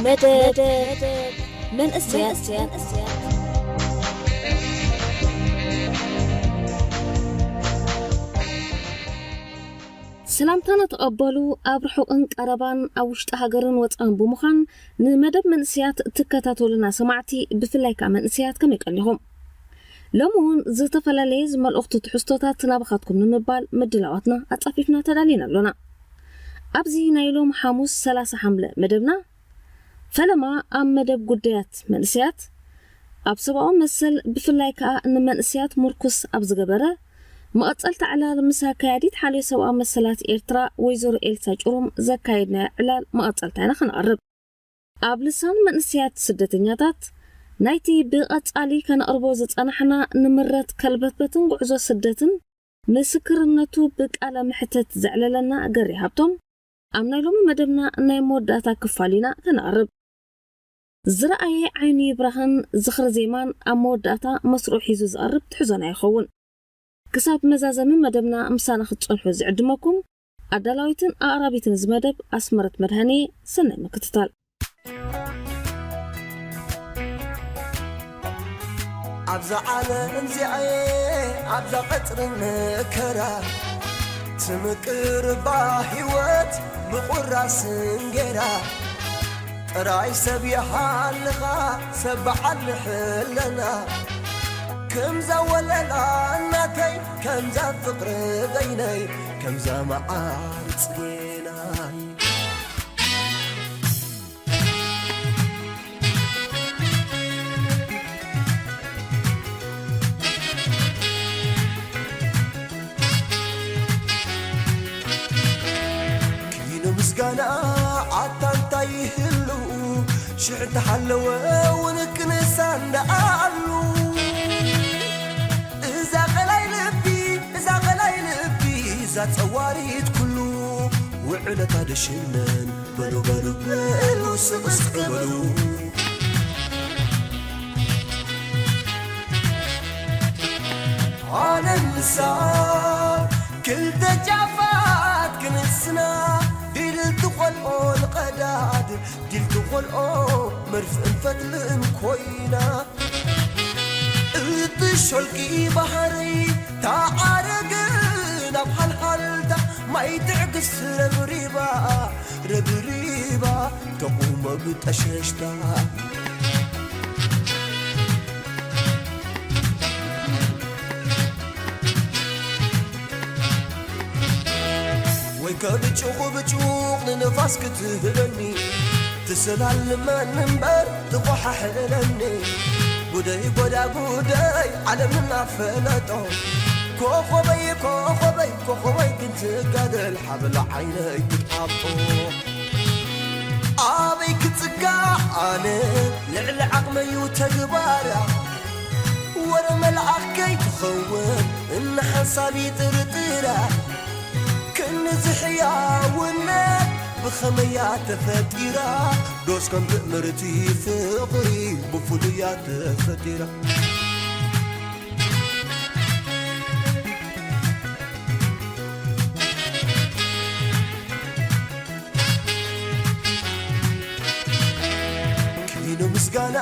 መደብ መንእሰያት። ሰላምታና ተቐበሉ። ኣብ ርሑቕን ቀረባን፣ ኣብ ውሽጢ ሃገርን ወፃእን ብምዃን ንመደብ መንእሰያት ትከታተሉና ሰማዕቲ፣ ብፍላይ ከዓ መንእሰያት ከመይ ቀኒኹም? ሎሚ እውን ዝተፈላለየ ዝመልእኽቱ ትሕዝቶታት ናባኻትኩም ንምባል ምድላዋትና ኣጻፊፍና ተዳሊና ኣሎና። ኣብዚ ናይ ሎም ሓሙስ ሰላሳ ሓምለ መደብና፣ ፈለማ ኣብ መደብ ጉዳያት መንእሰያት፣ ኣብ ሰብኣዊ መሰል ብፍላይ ከኣ ንመንእሰያት ምርኩስ ኣብ ዝገበረ መቐጸልታ ዕላል ምስ ኣካያዲት ሓልዮ ሰብኣዊ መሰላት ኤርትራ ወይዘሮ ኤልሳ ጭሩም ዘካየድናዮ ዕላል መቐጸልታ ኢና ከነቕርብ። ኣብ ልሳን መንእሰያት ስደተኛታት ናይቲ ብቐጻሊ ከነቕርቦ ዝጸናሕና ንምረት ከልበትበትን ጉዕዞ ስደትን ምስክርነቱ ብቃለ መሕተት ዘዕለለና ገሪ ሃብቶም፣ ኣብ ናይ ሎሚ መደብና ናይ መወዳእታ ክፋል ኢና ከነቕርብ። ዝረኣየ ዓይኑ ይብራህን ዝኽሪ ዜማን ኣብ መወዳእታ መስርዑ ሒዙ ዝቐርብ ትሕዞና ይኸውን። ክሳብ መዛዘሚ መደብና ምሳና ክትጸንሑ ዝዕድመኩም ኣዳላዊትን ኣቕራቢትን እዚ መደብ ኣስመረት መድሃኔ። ሰናይ ምክትታል። ኣብዛ ዓለም እዚኣ እየ፣ ኣብዛ ቀጽሪ መከራ፣ ትምቅር እባ ህይወት ብቑራስ እንጌራ። ጥራይ ሰብ ይሃልኻ፣ ሰብ በዓል ሕልና፣ ከምዛ ወለላ እናተይ፣ ከምዛ ፍቕሪ በይነይ፣ ከምዛ መዓር ጽጌናይ። ኪኖ ምስጋና ኣታ እንታይ ይህሉ፣ ሽሕ እንተሃለወ እውን ክንሳ እንደኣሉ። እዛ ቐላይ ልቢ፣ እዛ ቐላይ ልቢ፣ እዛ ጸዋሪት ኩሉ፣ ውዕለታ ደሽነን በሉ በሉ በሉ ስቕ ስቕ በሉ። ኣነ ንሳ ክልተ ጫፋት ክንስና፣ ዲል ትኾልኦ ንቐዳድ፣ ዲል ትኾልኦ መርፍእን ፈትልን ኮይና። እቲ ሾልቂ ባህሪ ተዓረገ ናብ ሃልሃልታ፣ ማይ ትዕግስቲ ረብሪባ፣ ረብሪባ ተቑሞ ብጠሸሽታ። ወይ ከብጭቑ ብጭቕ ንንፋስ ክትህበኒ፣ ትሰላልመኒ እምበር ትኾሓሕለኒ። ጉደይ ጎዳ ጉደይ ዓለም እናፈለጦ፣ ኮኾበይ ኮኾበይ ኮኾበይ ግን ትጋደል ሓበላ ዓይነይ ክትዓጦ። ኣበይ ክጽጋዕ ኣነ ልዕሊ ዓቕመዩ ተግባራ፣ ወረ መልኣኽ ከይትኸውን እንሓንሳብ ይጥርጥራ። ክንዚ ሕያውነት ብኸመያ ተፈጢራ፣ ዶስ ከም ትእምርቲ ፍቕሪ ብፍሉያ ተፈጢራ። ኪኖ ምስጋና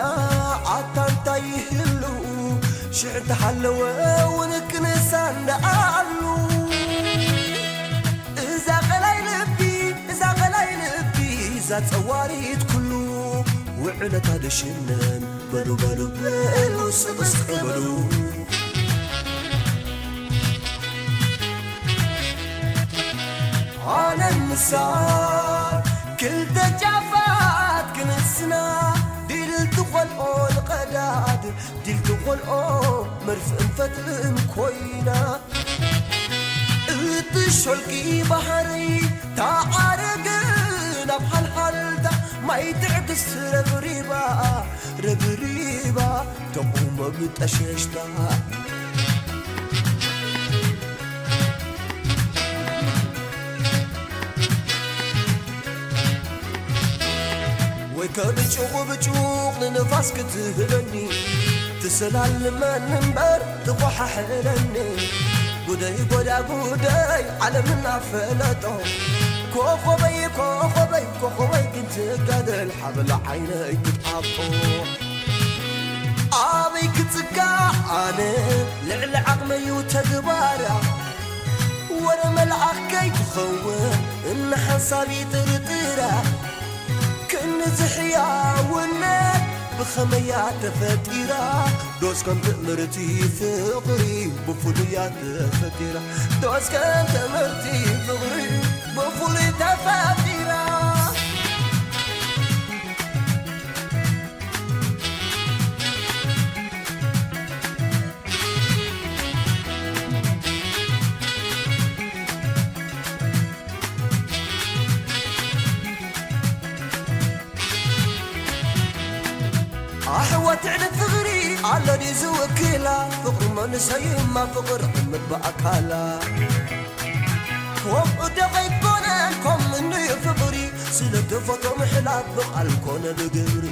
ኣታ እንታይ ይህሉ፣ ሽሕ እንተሃለወ እውን ክንሳ እንደኣሉ። እዛ ቐላይ ልቢ፣ እዛ ቐላይ ልቢ፣ እዛ ጸዋሪት ኩሉ፣ ውዕለታ ደሽነን በሉ በሉ በሉ ስቕ ስቕ በሉ። ኣነ ንሳ ክልተ ጫፋት ክንስና፣ ዲል ትኾልኦ ንቐዳድ፣ ዲል ትኾልኦ መርፍእን ፈትልን ኮይና። እቲ ሾልቂ ባሕሪ ተዓረገ ናብ ሃልሃልታ፣ ማይ ትዕግስቲ ረብሪባ፣ ረብሪባ ተቑሞ ብጠሸሽታ። ወይ ከብጭቑ ብጭቕ ንንፋስ ክትህበኒ፣ ትሰላልመኒ እምበር ትኾሓሕለኒ። ጉደይ ጎዳ ጉደይ ዓለም እናፈለጦ፣ ኮኾበይ ኮኾበይ ኮኾበይ ክንትጋደል ሓበላ ዓይነይ ክትዓፎ ኣበይ ክጽጋዕ ኣነ ልዕሊ ዓቕመዩ ተግባራ ወረ መልኣኽ ከይትኸውን እንሓንሳብ ይጥርጥራ ክንዚ ሕያውነት ብኸመያ ተፈጢራ ዶስ ከም ትእምርቲ ፍቕሪ ብፍሉያ ተፈጢራ ዶስ ከም ትእምርቲ ፍቕሪ ብፍሉይ ተፈጢራ ኣሕዋት ትዕልፍ ፍቕሪ ኣሎ ድዩ ዝውክላ ፍቕሪ መንሰይማ ፍቕሪ ዕምት ብኣካላ ከምኡ ዶ ከይኮነን ከምኡ እንድዩ ፍቕሪ ስለ ተፈቶ ምሕላፍ ብቓል ኮነ ብግብሪ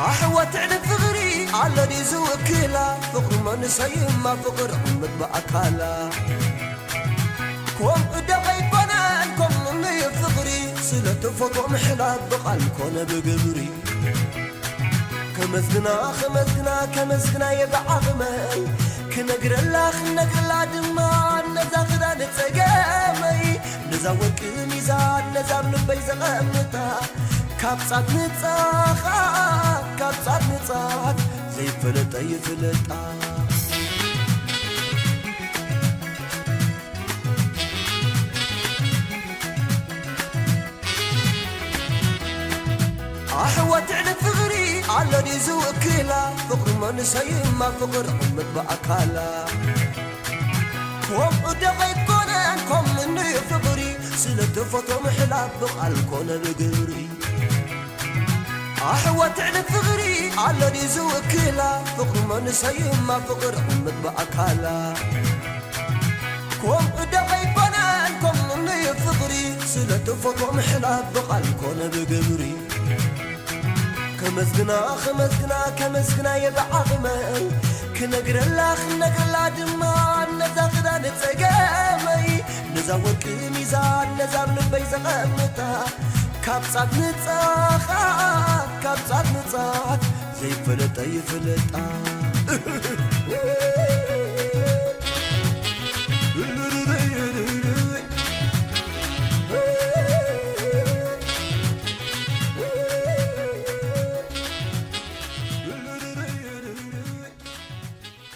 ኣሕዋት ትዕልፍ ፍቕሪ ኣሎ ድዩ ዝውክላ ፍቕሪ መንሰይማ ፍቕሪ ዕምት ብኣካላ ከምኡ ዶ ከይኮነን ከምኡ እንድዩ ፍቕሪ ስለ ተፈቶ ምሕላፍ ብቓል ኮነ ብግብሪ ከመስግና ከመስግና ከመስግና የብዓቕመይ ክነግረላ ክነግረላ ድማ ነዛ ክዳን ጸገመይ ነዛ ወርቂ ሚዛን ነዛ ኣብ ልበይ ዘቐምጣ ካብ ጻት ንጻኻ ካብ ጻት ንጻት ዘይፈለጠ ይፍለጣ ኣሕዋት ትዕልፍ ፍቕሪ ኣሎ ድዩ ዝውክላ ፍቕሪ መንሰይማ ፍቕሪ ዕምት ብኣካላ ከምኡ ዶ ከይኮነን ከምኡ እንድዩ ፍቕሪ ስለ ተፈቶ ምሕላፍ ብቓል ኮነ ብግብሪ ኣሕዋት ትዕልፍ ፍቕሪ ኣሎ ድዩ ዝውክላ ፍቕሪ መንሰይማ ፍቕሪ ዕምት ብኣካላ ከምኡ ዶ ከይኮነን ከምኡ እንድዩ ፍቕሪ ስለ ተፈቶ ምሕላፍ ብቓል ኮነ ብግብሪ ከመስግና ከመስግና ከመስግና የብዓቕመይ ክነግረላ ክነግረላ ድማ ነዛ ክዳን ጸገመይ ነዛ ወርቂ ሚዛን ነዛ ኣብ ልበይ ዘቐምጣ ካብ ጻት ንጻኻ ካብ ጻት ንጻት ዘይፈለጠ ይፍለጣ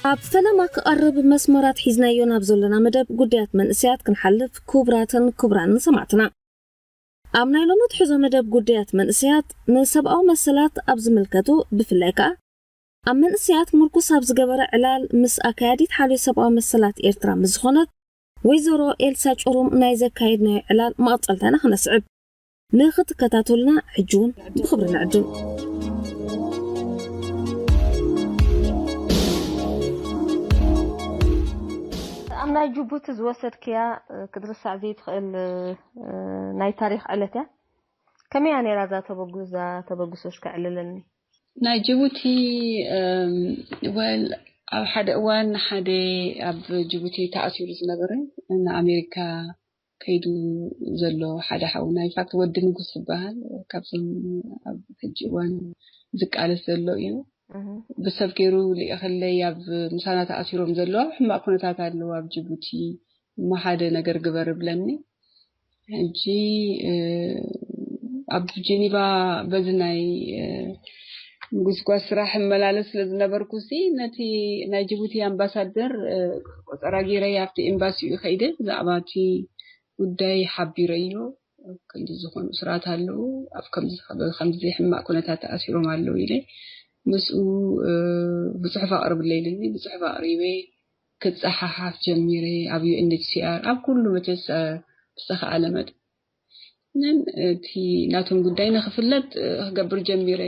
ኣብ ፈለማ ክቐርብ መስመራት ሒዝናዮ ናብ ዘለና መደብ ጉዳያት መንእሰያት ክንሓልፍ ክቡራትን ክቡራን ሰማዕትና ኣብ ናይ ሎሚ ትሕዞ መደብ ጉዳያት መንእሰያት ንሰብኣዊ መሰላት ኣብ ዝምልከቱ ብፍላይ ከኣ ኣብ መንእሰያት ምርኩስ ኣብ ዝገበረ ዕላል ምስ ኣካያዲት ሓልዮ ሰብኣዊ መሰላት ኤርትራ ምስ ዝኾነት ወይዘሮ ኤልሳ ጭሩም ናይ ዘካየድናዮ ዕላል መቐጸልታ ኢና ክነስዕብ። ንኽትከታተሉና ሕጂ እውን ብኽብሪ ንዕድም። ኣብ ናይ ጅቡቲ ዝወሰድክያ ክትርሳዕ ዘይትኽእል ናይ ታሪኽ ዕለት እያ። ከመይ እያ ነይራ እዛ ተበጉ እዛ ተበግሶ እስከ ዕልለኒ። ናይ ጅቡቲ ወል ኣብ ሓደ እዋን ሓደ ኣብ ጅቡቲ ተኣሲሩ ዝነበረ ንኣሜሪካ ከይዱ ዘሎ ሓደ ሓውና ኢንፋክት ወዲ ንጉስ ዝበሃል ካብዞም ኣብ ሕጂ እዋን ዝቃለስ ዘሎ እዩ። ብሰብ ገይሩ ልኢኸለይ ኣብ ምሳና ተኣሲሮም ዘለዉ ኣብ ሕማቕ ኩነታት ኣለዉ ኣብ ጅቡቲ እሞ ሓደ ነገር ግበር እብለኒ። ሕጂ ኣብ ጀኒቫ በዚ ናይ ምጉስጓስ ስራሕ እመላለስ ስለ ዝነበርኩ ሲ ነቲ ናይ ጅቡቲ ኣምባሳደር ቆፀራ ገይረ ኣብቲ ኤምባሲኡ ከይደ ብዛዕባ እቲ ጉዳይ ሓቢረዮ። ከምዚ ዝኾኑ ስራት ኣለዉ ኣብ ከምዚ ከምዚ ሕማቕ ኩነታት ተኣሲሮም ኣለዉ ኢለ ምስኡ ብፅሑፍ ኣቕርብለ ኢልኒ ብፅሑፍ ኣቕሪበ ክፀሓሓፍ ጀሚረ ኣብ ዩኤንኤችሲኣር ኣብ ኩሉ መቸስ ብዝተኸኣለ መጠን እቲ ናቶም ጉዳይ ንክፍለጥ ክገብር ጀሚረ።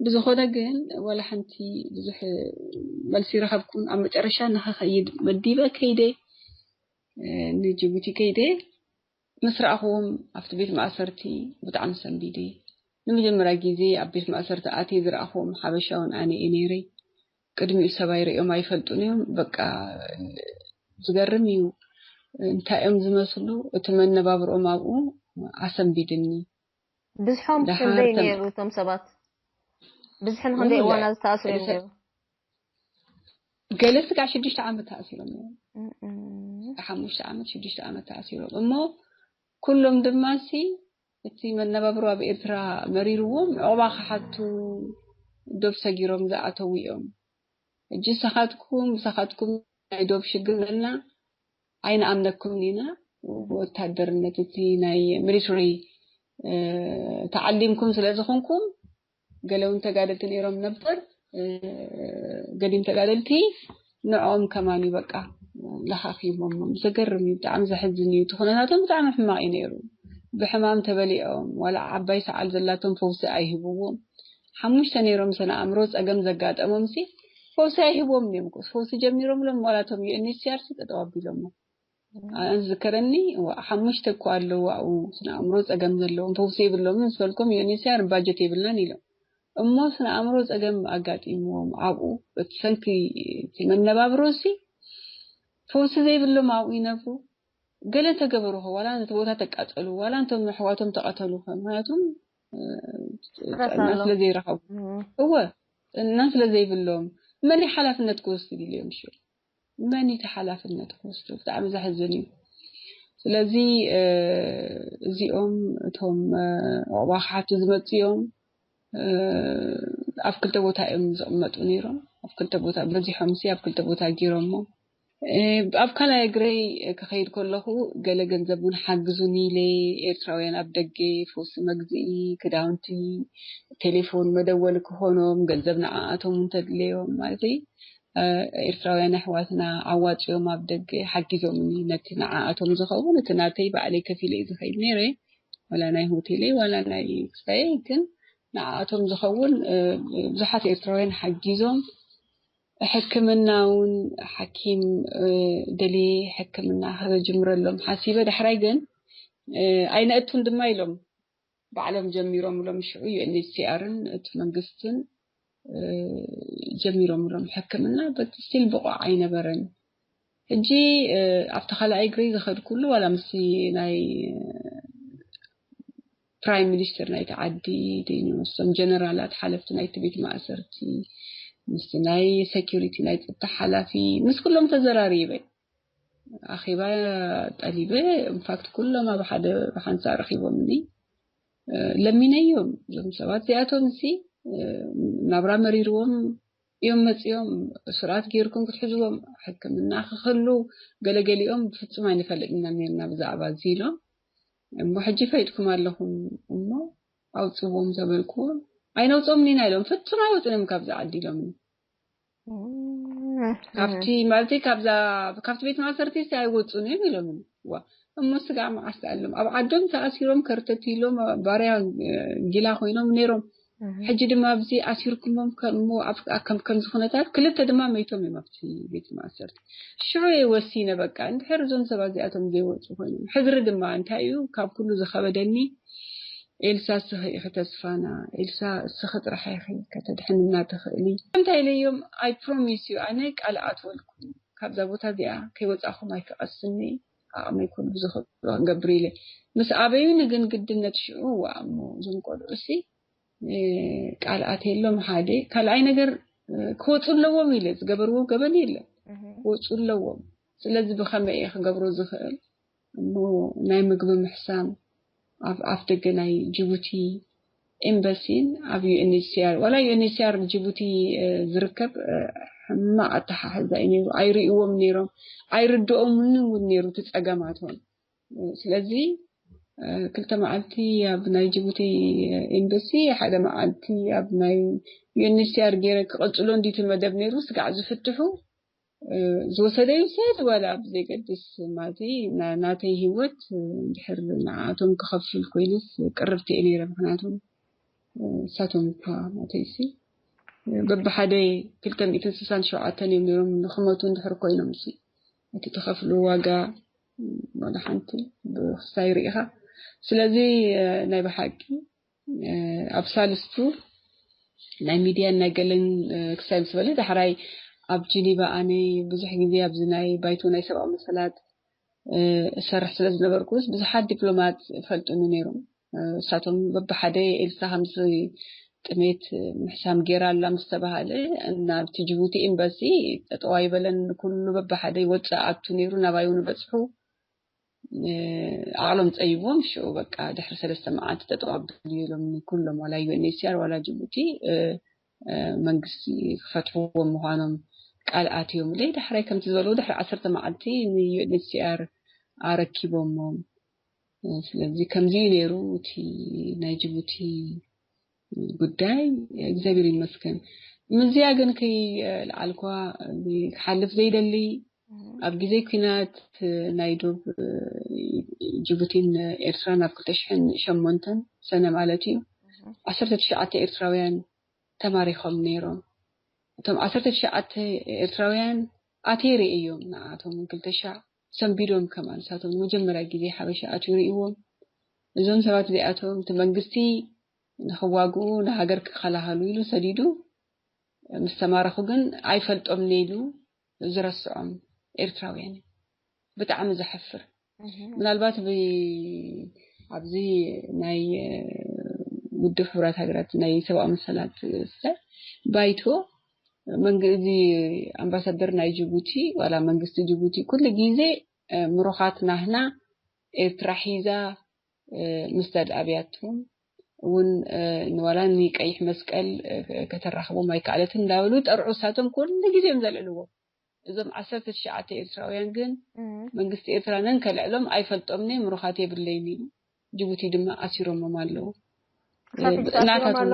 ብዝኾነ ግን ዋላ ሓንቲ ብዙሕ መልሲ ረኸብኩን ኣብ መጨረሻ ንኸኸይድ መዲበ ከይደ ንጅቡቲ ከይደ ምስ ረኣኽዎም ኣብቲ ቤት ማእሰርቲ ብጣዕሚ ሰንቢደ። ንመጀመርያ ግዜ ኣብ ቤት ማእሰርቲ ኣትየ ዝረኣኽዎም ሓበሻውን ኣነ እየ ነይረ። ቅድሚኡ ሰብኣይ ርእዮም ኣይፈልጡን እዮም። በቃ ዝገርም እዩ። እንታይ እዮም ዝመስሉ፣ እቲ መነባብሮኦም ኣብኡ ኣሰንቢድኒ። ብዝሖም ክንደይ ነይሩ እቶም ሰባት? ብዝሕን ክንደይ እዋና ዝተኣስሩ እዮም ነይሩ? ገለ ስጋዕ ሽዱሽተ ዓመት ተኣሲሮም እዮም። ሓሙሽተ ዓመት ሽዱሽተ ዓመት ተኣሲሮም እሞ ኩሎም ድማ ሲ እቲ መነባብሮ ኣብ ኤርትራ መሪርዎም ዕቑባ ክሓቱ ዶብ ሰጊሮም ዝኣተዉ እዮም። እጂ ንሳኻትኩም ንሳኻትኩም ናይ ዶብ ሽግር ኣለና ኣይንኣምነኩም ኢና። ወታደርነት እቲ ናይ ሚሊተሪ ተዓሊምኩም ስለ ዝኾንኩም ገለ እውን ተጋደልቲ ነይሮም ነበር ገዲም ተጋደልቲ ንዕኦም ከማን እዩ በቃ ለኻኺቦም። ዘገርም እዩ፣ ብጣዕሚ ዘሕዝን እዩ። እቲ ኩነታቶም ብጣዕሚ ሕማቕ እዩ ነይሩ። ብሕማም ተበሊዖም ዋላ ዓባይ ሰዓል ዘላቶም ፈውሲ ኣይህብዎም። ሓሙሽተ ነይሮም ሰነ ኣእምሮ ጸገም ዘጋጠሞም ሲ ፈውሲ ኣይህብዎም እዮም። ፈውሲ ጀሚሮምሎም ዋላቶም ዩ ኤን ኤች ሲ ኣር ሲ ጠጠው ኣቢሎሞ። ኣነ ዝከረኒ ሓሙሽተ እኮ ኣለዉ ኣብኡ ስነ ኣእምሮ ጸገም ዘለዎም ፈውሲ የብሎምን ዝበልኩም ዩ ኤን ኤች ሲ ኣር ባጀት የብልናን ኢሎም። እሞ ስነ ኣእምሮ ጸገም ኣጋጢምዎም ኣብኡ እቲ ሰንኪ እቲ መነባብሮ ሲ ፈውሲ ዘይብሎም ኣብኡ ይነብሩ። ገለ ተገበሩ ኸ ዋላ ነቲ ቦታ ተቃጸሉ ዋላ እንቶም ኣሕዋቶም ተቐተሉ ኸ ምክንያቱም ጥዕና ስለ ዘይረኸቡ እወ ጥዕና ስለ ዘይብሎም መን ሓላፍነት ክወስድ ኢሉ እዮም ሽዑ መን እቲ ሓላፍነት ክወስዱ ብጣዕሚ ዘሕዝን እዩ። ስለዚ እዚኦም እቶም ዕቑባ ክሓቱ ዝመፁ እዮም። ኣብ ክልተ ቦታ እዮም ዝቕመጡ ነይሮም። ኣብ ክልተ ቦታ በዚሖም ሲ ኣብ ክልተ ቦታ ገይሮሞ። ኣብ ካልኣይ እግረይ ክኸይድ ከለኹ ገለ ገንዘብ እውን ሓግዙኒ ኢለ ኤርትራውያን ኣብ ደገ ፈውሲ መግዝኢ ክዳውንቲ ቴሌፎን መደወሊ ክኾኖም ገንዘብ ንዓኣቶም እንተድለዮም ማለት ኤርትራውያን ኣሕዋትና ኣዋፂኦም ኣብ ደገ ሓጊዞምኒ ነቲ ንዓኣቶም ዝኸውን እቲ ናተይ ባዕለይ ከፊለ እዩ ዝኸይድ ነይረ ዋላ ናይ ሆቴለይ ዋላ ናይ ክሳየ ግን ንዓኣቶም ዝኸውን ብዙሓት ኤርትራውያን ሓጊዞም ሕክምና እውን ሓኪም ደልየ ሕክምና ከበጅምረሎም ሓሲበ ዳሕራይ ግን ኣይነእቱን ድማ ኢሎም ባዕሎም ጀሚሮምሎም ሽዑ ዩ ኤን ኤች ሲ ኣርን እቲ መንግስትን ጀሚሮምሎም ሕክምና but still ብቑዕ ኣይነበረን። ሕጂ ኣብቲ ካልኣይ እግረይ ዝኸድኩሉ ዋላ ምስቲ ናይ ፕራይም ሚኒስተር ናይቲ ዓዲ ምስቶም ጀነራላት ሓለፍቲ ናይቲ ቤት ማእሰርቲ ምስቲ ናይ ሴኩሪቲ ናይ ፀጥታ ሓላፊ ምስ ኩሎም ተዘራሪበ ኣኼባ ጠሊበ ኢንፋክት ኩሎም ኣብ ሓደ ብሓንሳ ረኺቦምኒ ለሚነዮም እዞም ሰባት እዚኣቶም ሲ ናብራ መሪርዎም እዮም መፂኦም እሱራት ገይርኩም ክትሕዝዎም ሕክምና ክኽሉ ገለገሊኦም ብፍፁም ኣይንፈልጥ ኢና ነርና ብዛዕባ እዚ ኢሎም እሞ ሕጂ ፈሊጥኩም ኣለኹም እሞ ኣውፅዎም ተበልኩዎም ኣይነውፅኦም ኢና ኢሎም ፍፁም ኣይወፅን እዮም ካብዚ ዓዲ ኢሎም ካብቲ ማለት ካብዛ ካብቲ ቤት ማእሰርቲ ሲ ኣይወፁን እዮም ኢሎም ዋ እሞ ስጋዕ መዓስ ኣሎም ኣብ ዓዶም ተኣሲሮም ከርተት ኢሎም ባርያ ጊላ ኮይኖም ነይሮም ሕጂ ድማ ኣብዚ ኣሲርኩሞም ከም ከምዚ ኩነታት ክልተ ድማ መይቶም እዮም ኣብቲ ቤት ማእሰርቲ ሽዑ እየ ወሲነ በቃ እንድሕር እዞም ሰባት እዚኣቶም ዘይወፁ ኮይኖም ሕድሪ ድማ እንታይ እዩ ካብ ኩሉ ዝኸበደኒ ኤልሳ እስኺ ኢኺ ተስፋና ኤልሳ እስኺ ጥራሕ ኢኺ ከተድሕንና ትኽእሊ እንታይ ኢለዮም I promise you ኣነ ቃል ኣትወልኩም ካብዛ ቦታ እዚኣ ከይወፃኹም ኣይክቐስኒ ዓቕመይ ኩሉ ዝኽእሎ ክገብር ኢለ ምስ ኣበዩኒ ግን ግድነት ሽዑ ዋእሞ እዞም ቆልዑ ሲ ቃል ኣትየሎም ሓደ ካልኣይ ነገር ክወፁ ኣለዎም ኢለ ዝገበርዎ ገበን የለን ክወፁ ኣለዎም ስለዚ ብኸመይ እየ ክገብሮ ዝኽእል እሞ ናይ ምግቢ ምሕሳን ኣብ ኣፍ ደገ ናይ ጅቡቲ ኤምባሲን ኣብ ዩ ኤን ኤች ሲ ኣር ዋላ ዩ ኤን ኤች ሲ ኣር ጅቡቲ ዝርከብ ሕማቕ ኣተሓሕዛ እዩ ነይሩ ኣይርእዎም ነይሮም ኣይርድኦምኒ እውን ነይሩ እቲ ፀገማቶም ስለዚ ክልተ መዓልቲ ኣብ ናይ ጅቡቲ ኤምባሲ ሓደ መዓልቲ ኣብ ናይ ዩ ኤን ኤች ሲ ኣር ገይረ ክቐፅሎ እንዲቲ መደብ ነይሩ ስጋዕ ዝፍትሑ ዝወሰደዩ ሰብ ዋላ ኣብ ዘይገድስ ማለት ናተይ ህይወት እንድሕር ንዓቶም ክኸፍል ኮይነስ ቅርብቲ እየ ነይረ ምክንያቱም እሳቶም እኳ ናተይሲ በብሓደ ክልተ ሚእትን ስሳን ሸውዓተን እዮም ነይሮም ንክመቱ እንድሕር ኮይኖም ሲ እቲ ትኸፍሉ ዋጋ ዋላ ሓንቲ ብክሳይ ርኢኻ ስለዚ ናይ ብሓቂ ኣብ ሳልስቱ ናይ ሚድያን ናይ ገለን ክሳይ ምስ በለ ዳሕራይ ኣብ ጂኒቫ ኣነ ብዙሕ ግዜ ኣብዚ ናይ ባይቶ ናይ ሰብኣዊ መሰላት እሰርሕ ስለ ዝነበርኩስ ብዙሓት ዲፕሎማት ይፈልጡኒ ነይሮም። እሳቶም በብሓደ ኤልሳ ከምዚ ጥሜት ምሕሳም ጌራ ኣላ ምስ ተባሃለ፣ ናብቲ ጅቡቲ ኤምባሲ ጠጠው ኣይበለን። ኩሉ በብሓደ ይወፅእ ኣቱ ነይሩ፣ ናባይ እውን በፅሑ። ዓቕሎም ፀይዎም ሽዑ በቃ ድሕሪ ሰለስተ መዓልቲ ጠጠው ኣብሉ ኢሎም ኩሎም፣ ዋላ ዩኤንኤችሲኣር ዋላ ጅቡቲ መንግስቲ ክፈትሕዎም ምዃኖም ቃል ኣትዮም ለይ ዳሕራይ ከምቲ ዝበልዎ ድሕሪ ዓሰርተ መዓልቲ ንዩኤንኤችሲኣር ኣረኪቦሞም። ስለዚ ከምዚ እዩ ነይሩ እቲ ናይ ጅቡቲ ጉዳይ። እግዚኣብሔር ይመስገን። ምዝያ ግን ከይልዓልኳ ክሓልፍ ዘይደሊ ኣብ ግዜ ኩናት ናይ ዶብ ጅቡቲን ኤርትራን ኣብ ክልተ ሽሕን ሸሞንተን ሰነ ማለት እዩ ዓሰርተ ትሽዓተ ኤርትራውያን ተማሪኾም ነይሮም። እቶም ዓሰርተ ትሽዓተ ኤርትራውያን ኣትየ ርእዮም ንዓቶም ክልተ ሻዕ ሰንቢዶም ከማን ንሳቶም ንመጀመርያ ግዜ ሓበሻ ኣትዩ ርእይዎም። እዞም ሰባት እዚኣቶም እቲ መንግስቲ ንኽዋግኡ ንሃገር ክከላኸሉ ኢሉ ሰዲዱ ምስ ተማረኹ ግን ኣይፈልጦም ኢሉ ዝረስዖም ኤርትራውያን እዩ። ብጣዕሚ ዘሕፍር። ምናልባት ኣብዚ ናይ ውድብ ሕቡራት ሃገራት ናይ ሰብኣዊ መሰላት ባይቶ እዚ ኣምባሳደር ናይ ጅቡቲ ዋላ መንግስቲ ጅቡቲ ኩሉ ግዜ ምሩኻት ናህና ኤርትራ ሒዛ ምስዳድ ኣብያትም እውን ንዋላ ንቀይሕ መስቀል ከተራኽቦም ኣይከኣለትን እንዳበሉ ጠርዑ። እሳቶም ኩሉ ግዜ እዮም ዘልዕልዎ። እዞም ዓሰርተ ትሽዓተ ኤርትራውያን ግን መንግስቲ ኤርትራ ነን ከልዕሎም ኣይፈልጦምኒ ምሩኻት የብለይን ኢሉ ጅቡቲ ድማ ኣሲሮሞም ኣለዉ። ናታቶም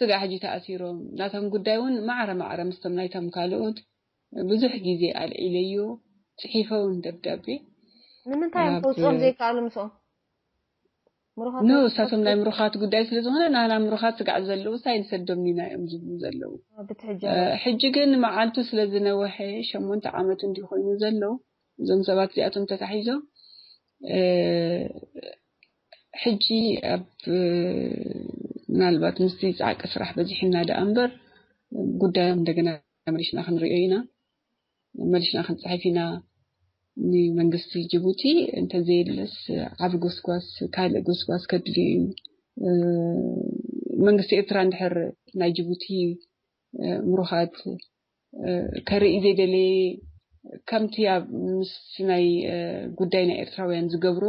ስጋ ሕጂ ተኣሲሮም ናቶም ጉዳይ እውን ማዕረ ማዕረ ምስቶም ናይቶም ካልኦት ብዙሕ ግዜ ኣልዒለዮ ጽሒፈ እውን ደብዳቤ። ንምንታይ እዮም ከውፅኦም ዘይከኣሉ ምስኦም? ኖ እሳቶም ናይ ምሩኻት ጉዳይ ስለ ዝኾነ ናና ምሩኻት ስጋዕ ዘለዉ ሳይ ንሰዶም ኢና እዮም ዝብሉ ዘለዉ። ሕጂ ግን መዓልቱ ስለ ዝነወሐ ሸሞንተ ዓመት እንዲ ኮይኑ ዘለዉ እዞም ሰባት እዚኣቶም ተታሒዞም ሕጂ ኣብ ምናልባት ምስቲ ፃዕቂ ስራሕ በዚሕና ደኣ እምበር ጉዳዮም እንደገና መሊሽና ክንሪኦ ኢና። መሊሽና ክንፅሕፍ ኢና። ንመንግስቲ ጅቡቲ እንተዘየለስ ዓብ ጎስጓስ ካልእ ጎስጓስ ከድልዩ እዩ። መንግስቲ ኤርትራ እንድሕር ናይ ጅቡቲ ምሩኻት ከርኢ ዘይደለየ ከምቲ ኣብ ምስ ናይ ጉዳይ ናይ ኤርትራውያን ዝገብሮ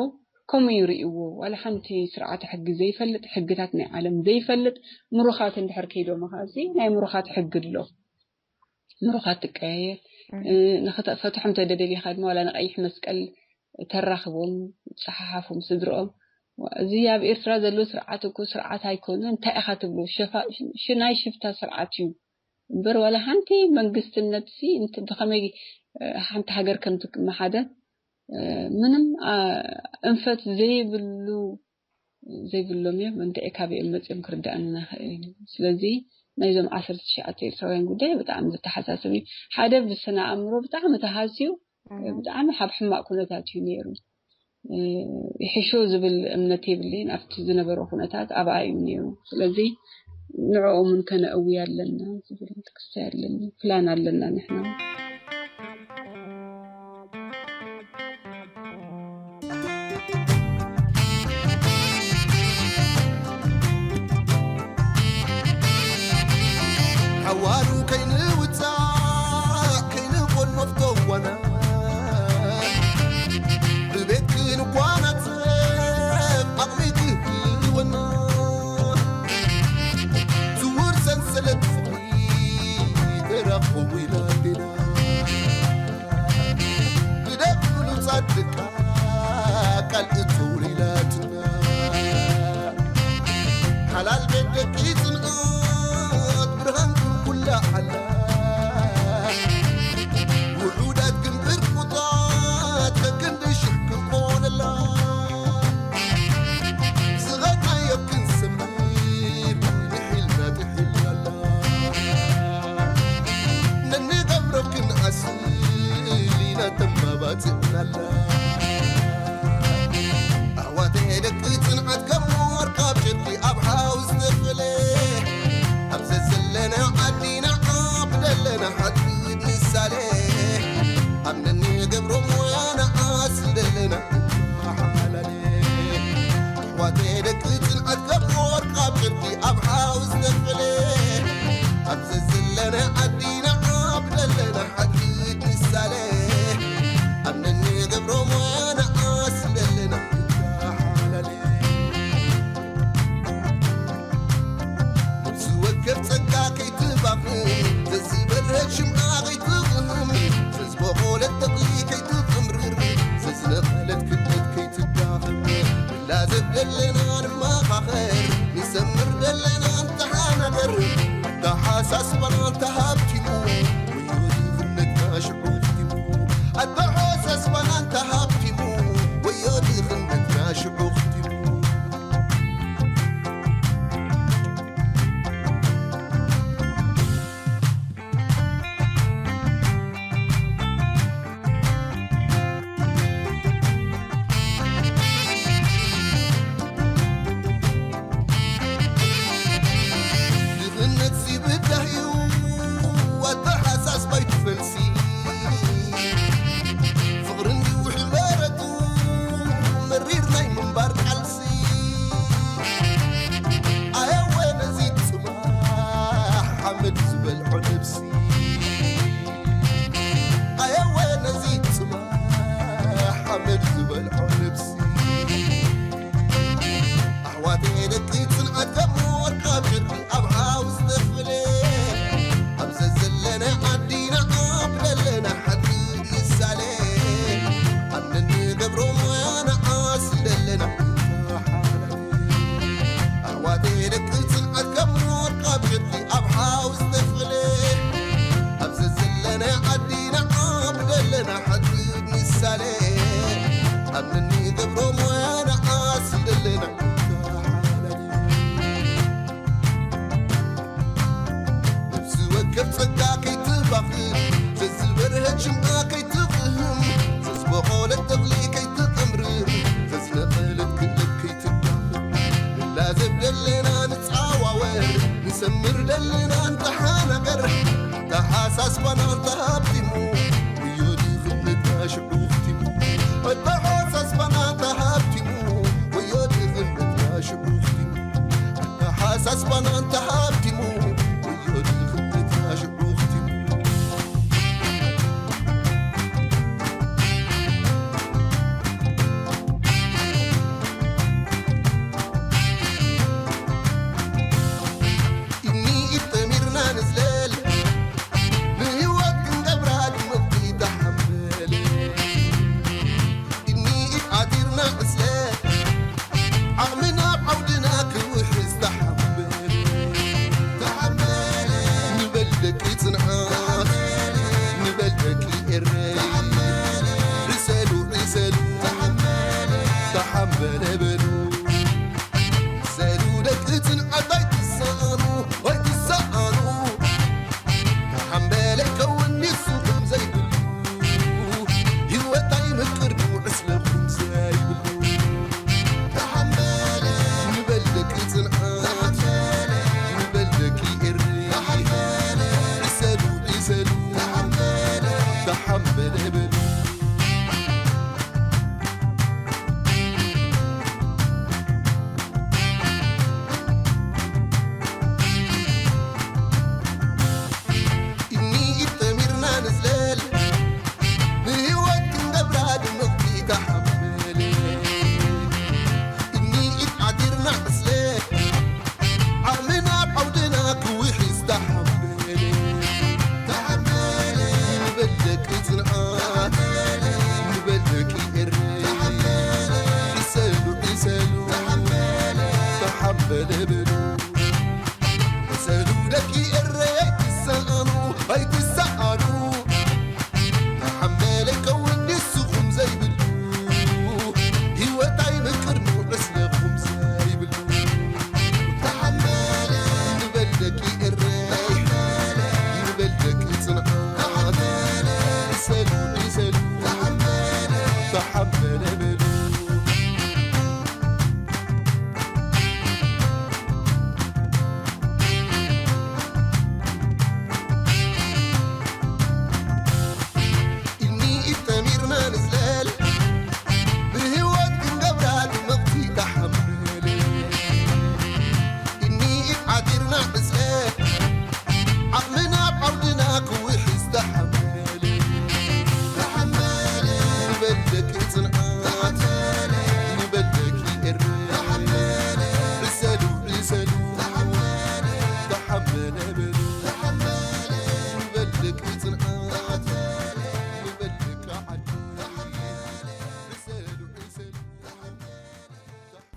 ከምኡ እዩ ርእይዎ። ዋላ ሓንቲ ስርዓተ ሕጊ ዘይፈልጥ ሕግታት ናይ ዓለም ዘይፈልጥ ምሩኻት እንድሕር ከይዶም ከዚ ናይ ምሩኻት ሕጊ ኣሎ። ምሩኻት ትቀያየር ንክተፈትሖም ተደደሊኻ ድማ ዋላ ንቀይሕ መስቀል ተራኽቦም ጸሓሓፎም ስድርኦም። እዚ ኣብ ኤርትራ ዘሎ ስርዓት እኮ ስርዓት ኣይኮነ እንታይ ኢኻ ትብሎ? ናይ ሽፍታ ስርዓት እዩ እምበር ዋላ ሓንቲ መንግስትነት ሲ ብኸመይ ሓንቲ ሃገር ከም ትመሓደር ምንም እንፈት ዘይብሉ ዘይብሎም እዮም። እንተ ካበኦም መፅኦም ክርዳእና ይኽእል እዩ። ስለዚ ናይዞም ዓሰርተ ትሽዓተ ኤርትራውያን ጉዳይ ብጣዕሚ ዘተሓሳስብ እዩ። ሓደ ብስነ ኣእምሮ ብጣዕሚ ተሃስዩ ብጣዕሚ ካብ ሕማቕ ኩነታት እዩ ነይሩ። ይሕሾ ዝብል እምነት የብለይን ኣብቲ ዝነበሮ ኩነታት ኣብኣ እዩ ነይሩ። ስለዚ ንዕኦም እውን ከነእዊ ኣለና ዝብል ክስታይ ኣለና ፕላን ኣለና ንሕና። ሓዋሩ ከይንውፃእ ከይንቆኖፍ ተዋና ብቤት ክንኳናት ዓቕሚ ክህልወና ስውር ሰንሰለት ፍቕሪ ተራኽቦ ኢላቴና ጸጋ ከይትባኽን፣ ዘዝበረት ሽምዓ ከይትቕህም፣ ዘዝበቖለት ተኽሊ ከይትቕምርር፣ ዘዝነቐለት ክእለት ከይትዳኽም፣ ንላዘብ ደለና ንመኻኸር፣ ንሰምር ደለና ንተሓናገር። ኣተሓሳስባና እንተሃብቲሙ፣ ወዮ ድኽነትና ሽዑ ኽቲሙ። ኣተሓሳስባና እንተሃብቲሙ፣ ወዮ ድኽነትና ሽዑ ኽቲሙ። ድኽነት ሲብዳህዩ ኣተሓሳስባይ ትፈልሲ። ፍቕሪ እንዲሁ ሕመረቱ መሪር ናይ ምንባር ቃልሲ። ኣየወ ነዚ ጽባሕ ሓመድ ዝበልዖ ነብሲ። ኣየወ ነዚ ጽባሕ ሓመድ ዝበልዖ ነብሲ። ኣሕዋተይ ደቂ ጽንዓት ከም ወርቃ ብሸርቂ ኣብ ሓዊ ዝተኽለ። ኣብ ዘዘለና ዓዲና ኣብ ደለና ሓድነት ንሳለ። ኣብ ንንገብሮ ሞያና ኣስል ደለና ኣሕዋተይ ደቂ ጽንዓት ከም ወርቃ ብሸርቂ ኣብ ሓዊ ዝተኽለ። ኣብ ዘዘለና ዓዲና ኣብ ደለና ሓድነት ንሳለ። ኣብ ንንገብሮ ሞያና ኣስል ደለና ነፍሲ ወከፍ ጸጋ ከይትባኽን፣ ዘዝበርሀት ሽምዓ ከይትቕህም፣ ዘዝበቖለት ተኽሊ ከይትቕምርር፣ ዘዝነቐለት ክእለት ከይትዳኽም። ንላዘብ ደለና ንጻዋወር፣ ንሰምር ደለና ንተሓናገር። ኣተሓሳስባና እንተሃብቲሙ፣ ወዮ ድኽነትና ሽዑ ኽቲሙ። ኣተሓሳስባና እንተሃብቲሙ፣ ወዮ ድኽነትና ሽዑ ኽቲሙ። ኣተሓሳስባና እንተሃብቲሙ፣ ወዮ ድኽነትና ሽዑ ኽቲሙ። ኢድኒ ኢድ ጠሚርና ንዝለል፣ ንህይወት ክንገብራ ድምቕቲ ተሓምል። ኢድኒ ኢድ ዓቲርና ዕስለ፣ ዓቕሚ ናብ ዓውድና ክውሕዝ ተሓምል።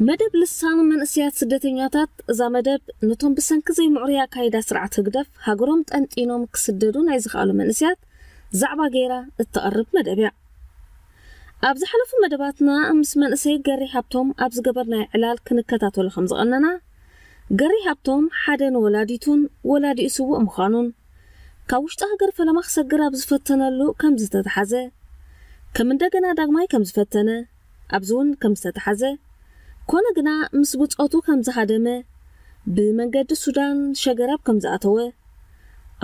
መደብ ልሳን መንእሰያት ስደተኛታት። እዛ መደብ ነቶም ብሰንኪ ዘይምዕሩይ ኣካይዳ ስርዓት ህግደፍ ሃገሮም ጠንጢኖም ክስደዱ ናይ ዝኸኣሉ መንእሰያት ዛዕባ ገይራ እተቕርብ መደብ እያ። ኣብ ዝሓለፉ መደባትና ምስ መንእሰይ ገሪ ሃብቶም ኣብ ዝገበርናዮ ዕላል ክንከታተሎ ከም ዝቐነና፣ ገሪ ሃብቶም ሓደ ንወላዲቱን ወላዲኡ ስዉእ ምዃኑን፣ ካብ ውሽጢ ሃገር ፈለማ ክሰግር ኣብ ዝፈተነሉ ከም ዝተተሓዘ፣ ከም እንደገና ዳግማይ ከም ዝፈተነ፣ ኣብዚ እውን ከም ዝተተሓዘ፣ ኮነ ግና ምስ ብጾቱ ከም ዝሃደመ፣ ብመንገዲ ሱዳን ሸገራብ ከም ዝኣተወ፣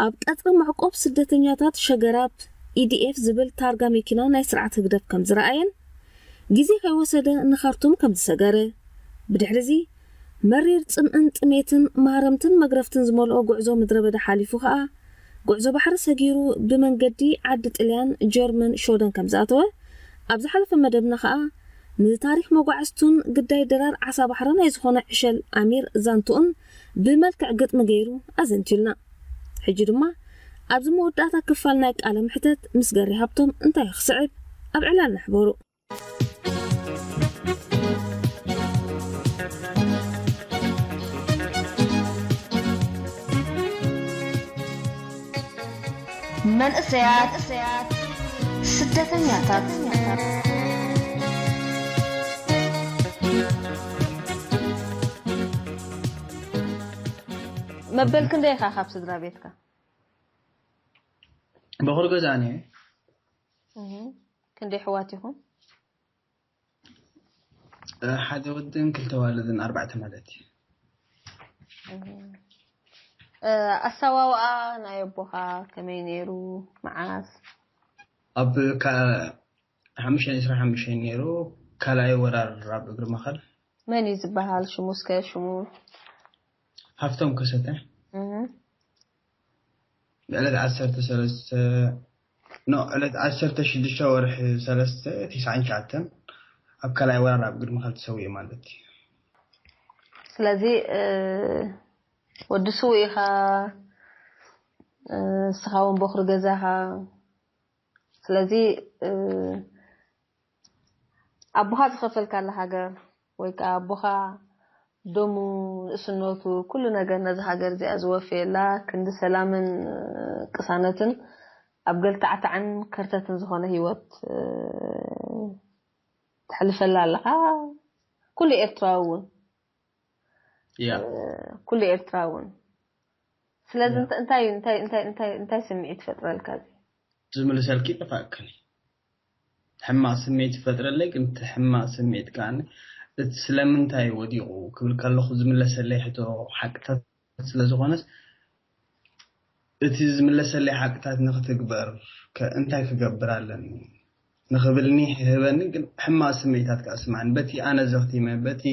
ኣብ ቀጽሪ መዕቆብ ስደተኛታት ሸገራብ ኢዲኤፍ ዝብል ታርጋ መኪና ናይ ስርዓት ህግደፍ ከም ዝረኣየን፣ ግዜ ከይወሰደ ንኻርቱም ከም ዝሰገረ፣ ብድሕሪ እዚ መሪር ጽምእን ጥሜትን ማህረምትን መግረፍትን ዝመልኦ ጉዕዞ ምድረ በዳ ሓሊፉ ኸኣ፣ ጉዕዞ ባሕሪ ሰጊሩ ብመንገዲ ዓዲ ጥልያን፣ ጀርመን፣ ሾደን ከም ዝኣተወ፣ ኣብ ዝሓለፈ መደብና ኸኣ ንታሪኽ መጓዕዝቱን ግዳይ ድራር ዓሳ ባሕሪ ናይ ዝኾነ ዕሸል ኣሚር ዛንትኡን ብመልክዕ ግጥሚ ገይሩ ኣዘንትዩልና። ሕጂ ድማ ኣብዚ መወዳእታ ክፋል ናይ ቃለ መሕተት ምስ ገሪ ሃብቶም እንታይ ክስዕብ ኣብ ዕላልና ሕበሩ። መንእሰያት ስደተኛታት። መበል ክንደይ ኢኻ ካብ ስድራ ቤትካ? በኹሪ ገዛኒ። ክንደይ ኣሕዋት ኢኹም? ሓደ ወድን ክልተ ዋልድን ኣርባዕተ ማለት እዩ። ኣሳዋውኣ ናይ ኣቦኻ ከመይ ነይሩ? መዓስ? ኣብ ሓሙሽተ ዒስራ ሓሙሽተ ነይሩ። ካልኣይ ወራር ኣብ እግሪ መኸል። መን እዩ ዝበሃል ሽሙ? እስከ ሽሙ። ሃፍቶም ከሰተ። ዕለት ዓሰርተ ሰለስተ፣ ኖ፣ ዕለት ዓሰርተ ሽዱሽተ ወርሒ ሰለስተ፣ ትስዓን ትሽዓተን ኣብ ካልኣይ ወራር ኣብ ግድሚ ካብ ተሰዊኡ ማለት እዩ። ስለዚ ወዲ ስውእ ኢኻ፣ ንስኻ እውን በኹሪ ገዛኻ። ስለዚ ኣቦኻ ዝኸፈልካላ ሃገር ወይ ከዓ ኣቦኻ ደሙ፣ ንእስነቱ፣ ኩሉ ነገር ነዚ ሃገር እዚኣ ዝወፈየላ፣ ክንዲ ሰላምን ቅሳነትን ኣብ ገልታዕታዕን ከርተትን ዝኾነ ህይወት ተሕልፈላ ኣለኻ። ኩሉ ኤርትራዊ እውን ያ ኩሉ ኤርትራዊ እውን። ስለዚ እንታይ እንታይ እንታይ እንታይ እንታይ ስምዒት ይፈጥረልካ እዚ? ዝምልሰልኪ ይጠፋእክኒ። ሕማቕ ስምዒት ይፈጥረለይ፣ ግን እቲ ሕማቕ ስምዒት ከኣ እቲ ስለምንታይ ወዲቑ ክብል ከለኹ ዝምለሰለይ ሕቶ ሓቅታት ስለ ዝኾነስ፣ እቲ ዝምለሰለይ ሓቅታት ንኽትግበር ከ እንታይ ክገብር ኣለኒ ንኽብልኒ ይህበኒ፣ ግን ሕማቕ ስምዒታት ከኣ ስምዓኒ። በቲ ኣነ ዘኽቲመ፣ በቲ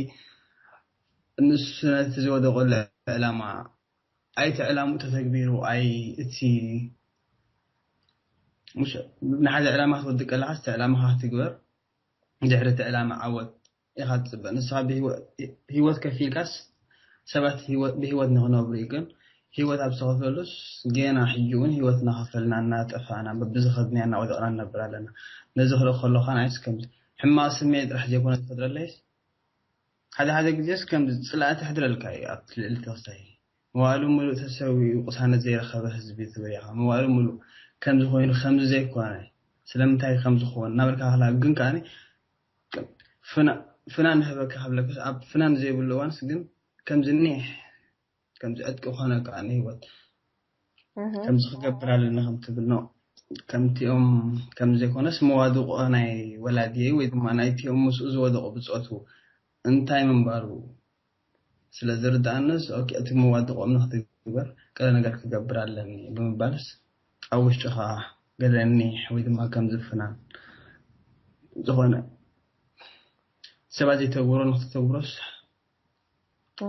ንሱ ነቲ ዝወደቐሉ ዕላማ ኣይቲ ዕላምኡ ተተግቢሩ ኣይ እቲ ንሓደ ዕላማ ክትወድእ ከለኻስ እቲ ዕላማኻ ክትግበር ድሕሪ እቲ ዕላማ ዓወት ኢኻ ትፅበ። ንስኻ ብህይወት ከፊልካስ ሰባት ብህይወት ንክነብሩ እዩ። ግን ህይወት ኣብ ዝተኸፈሉስ ገና ሕጂ እውን ህይወት እናኸፈልና እናጠፋእና በብዝኸድናዮ እናወደቕና ንነብር ኣለና። ነዚ ክርኢ ከለኹ ከኣ ንዓይስ ከምዚ ሕማቕ ስምዒት ጥራሕ ዘይኮነ ዝፈጥረለይስ ሓደ ሓደ ግዜስ ከም ጽላእቲ ሕድረልካ እዩ ኣብቲ ልዕሊ ተኽሳይ። መዋእሉ ምሉእ ተሰዊኡ ቅሳነት ዘይረኸበ ህዝቢ ትብል ኢኻ። መዋእሉ ምሉእ ከምዚ ኮይኑ ከምዚ ዘይኮነ ስለምንታይ ከምዚ ክኾን እናበልካ ክላ ግን ከኣ ፍና- ፍናን ህበካ ክብለክስ ኣብ ፍናን ዘይብሉ እዋንስ ግን ከምዚ ኒሕ ከምዚ ዕጥቂ ኮነ ከኣ ንህይወት ከምዚ ክገብር ኣለኒ ከም ትብል ኖ ከምቲኦም ከም ዘይኮነስ መዋድቆ ናይ ወላዲየይ ወይ ድማ ናይቲኦም ምስኡ ዝወደቁ ብጾቱ እንታይ ምንባሩ ስለ ዝርድኣንስ ኦኬ እቲ መዋድቆኦም ንክትግበር ገለ ነገር ክገብር ኣለኒ ብምባልስ ኣብ ውሽጥኻ ገለ ኒሕ ወይ ድማ ከም ዝፍናን ዝኾነ ሰባት ዘይተግብሮ ንክትተግብሮስ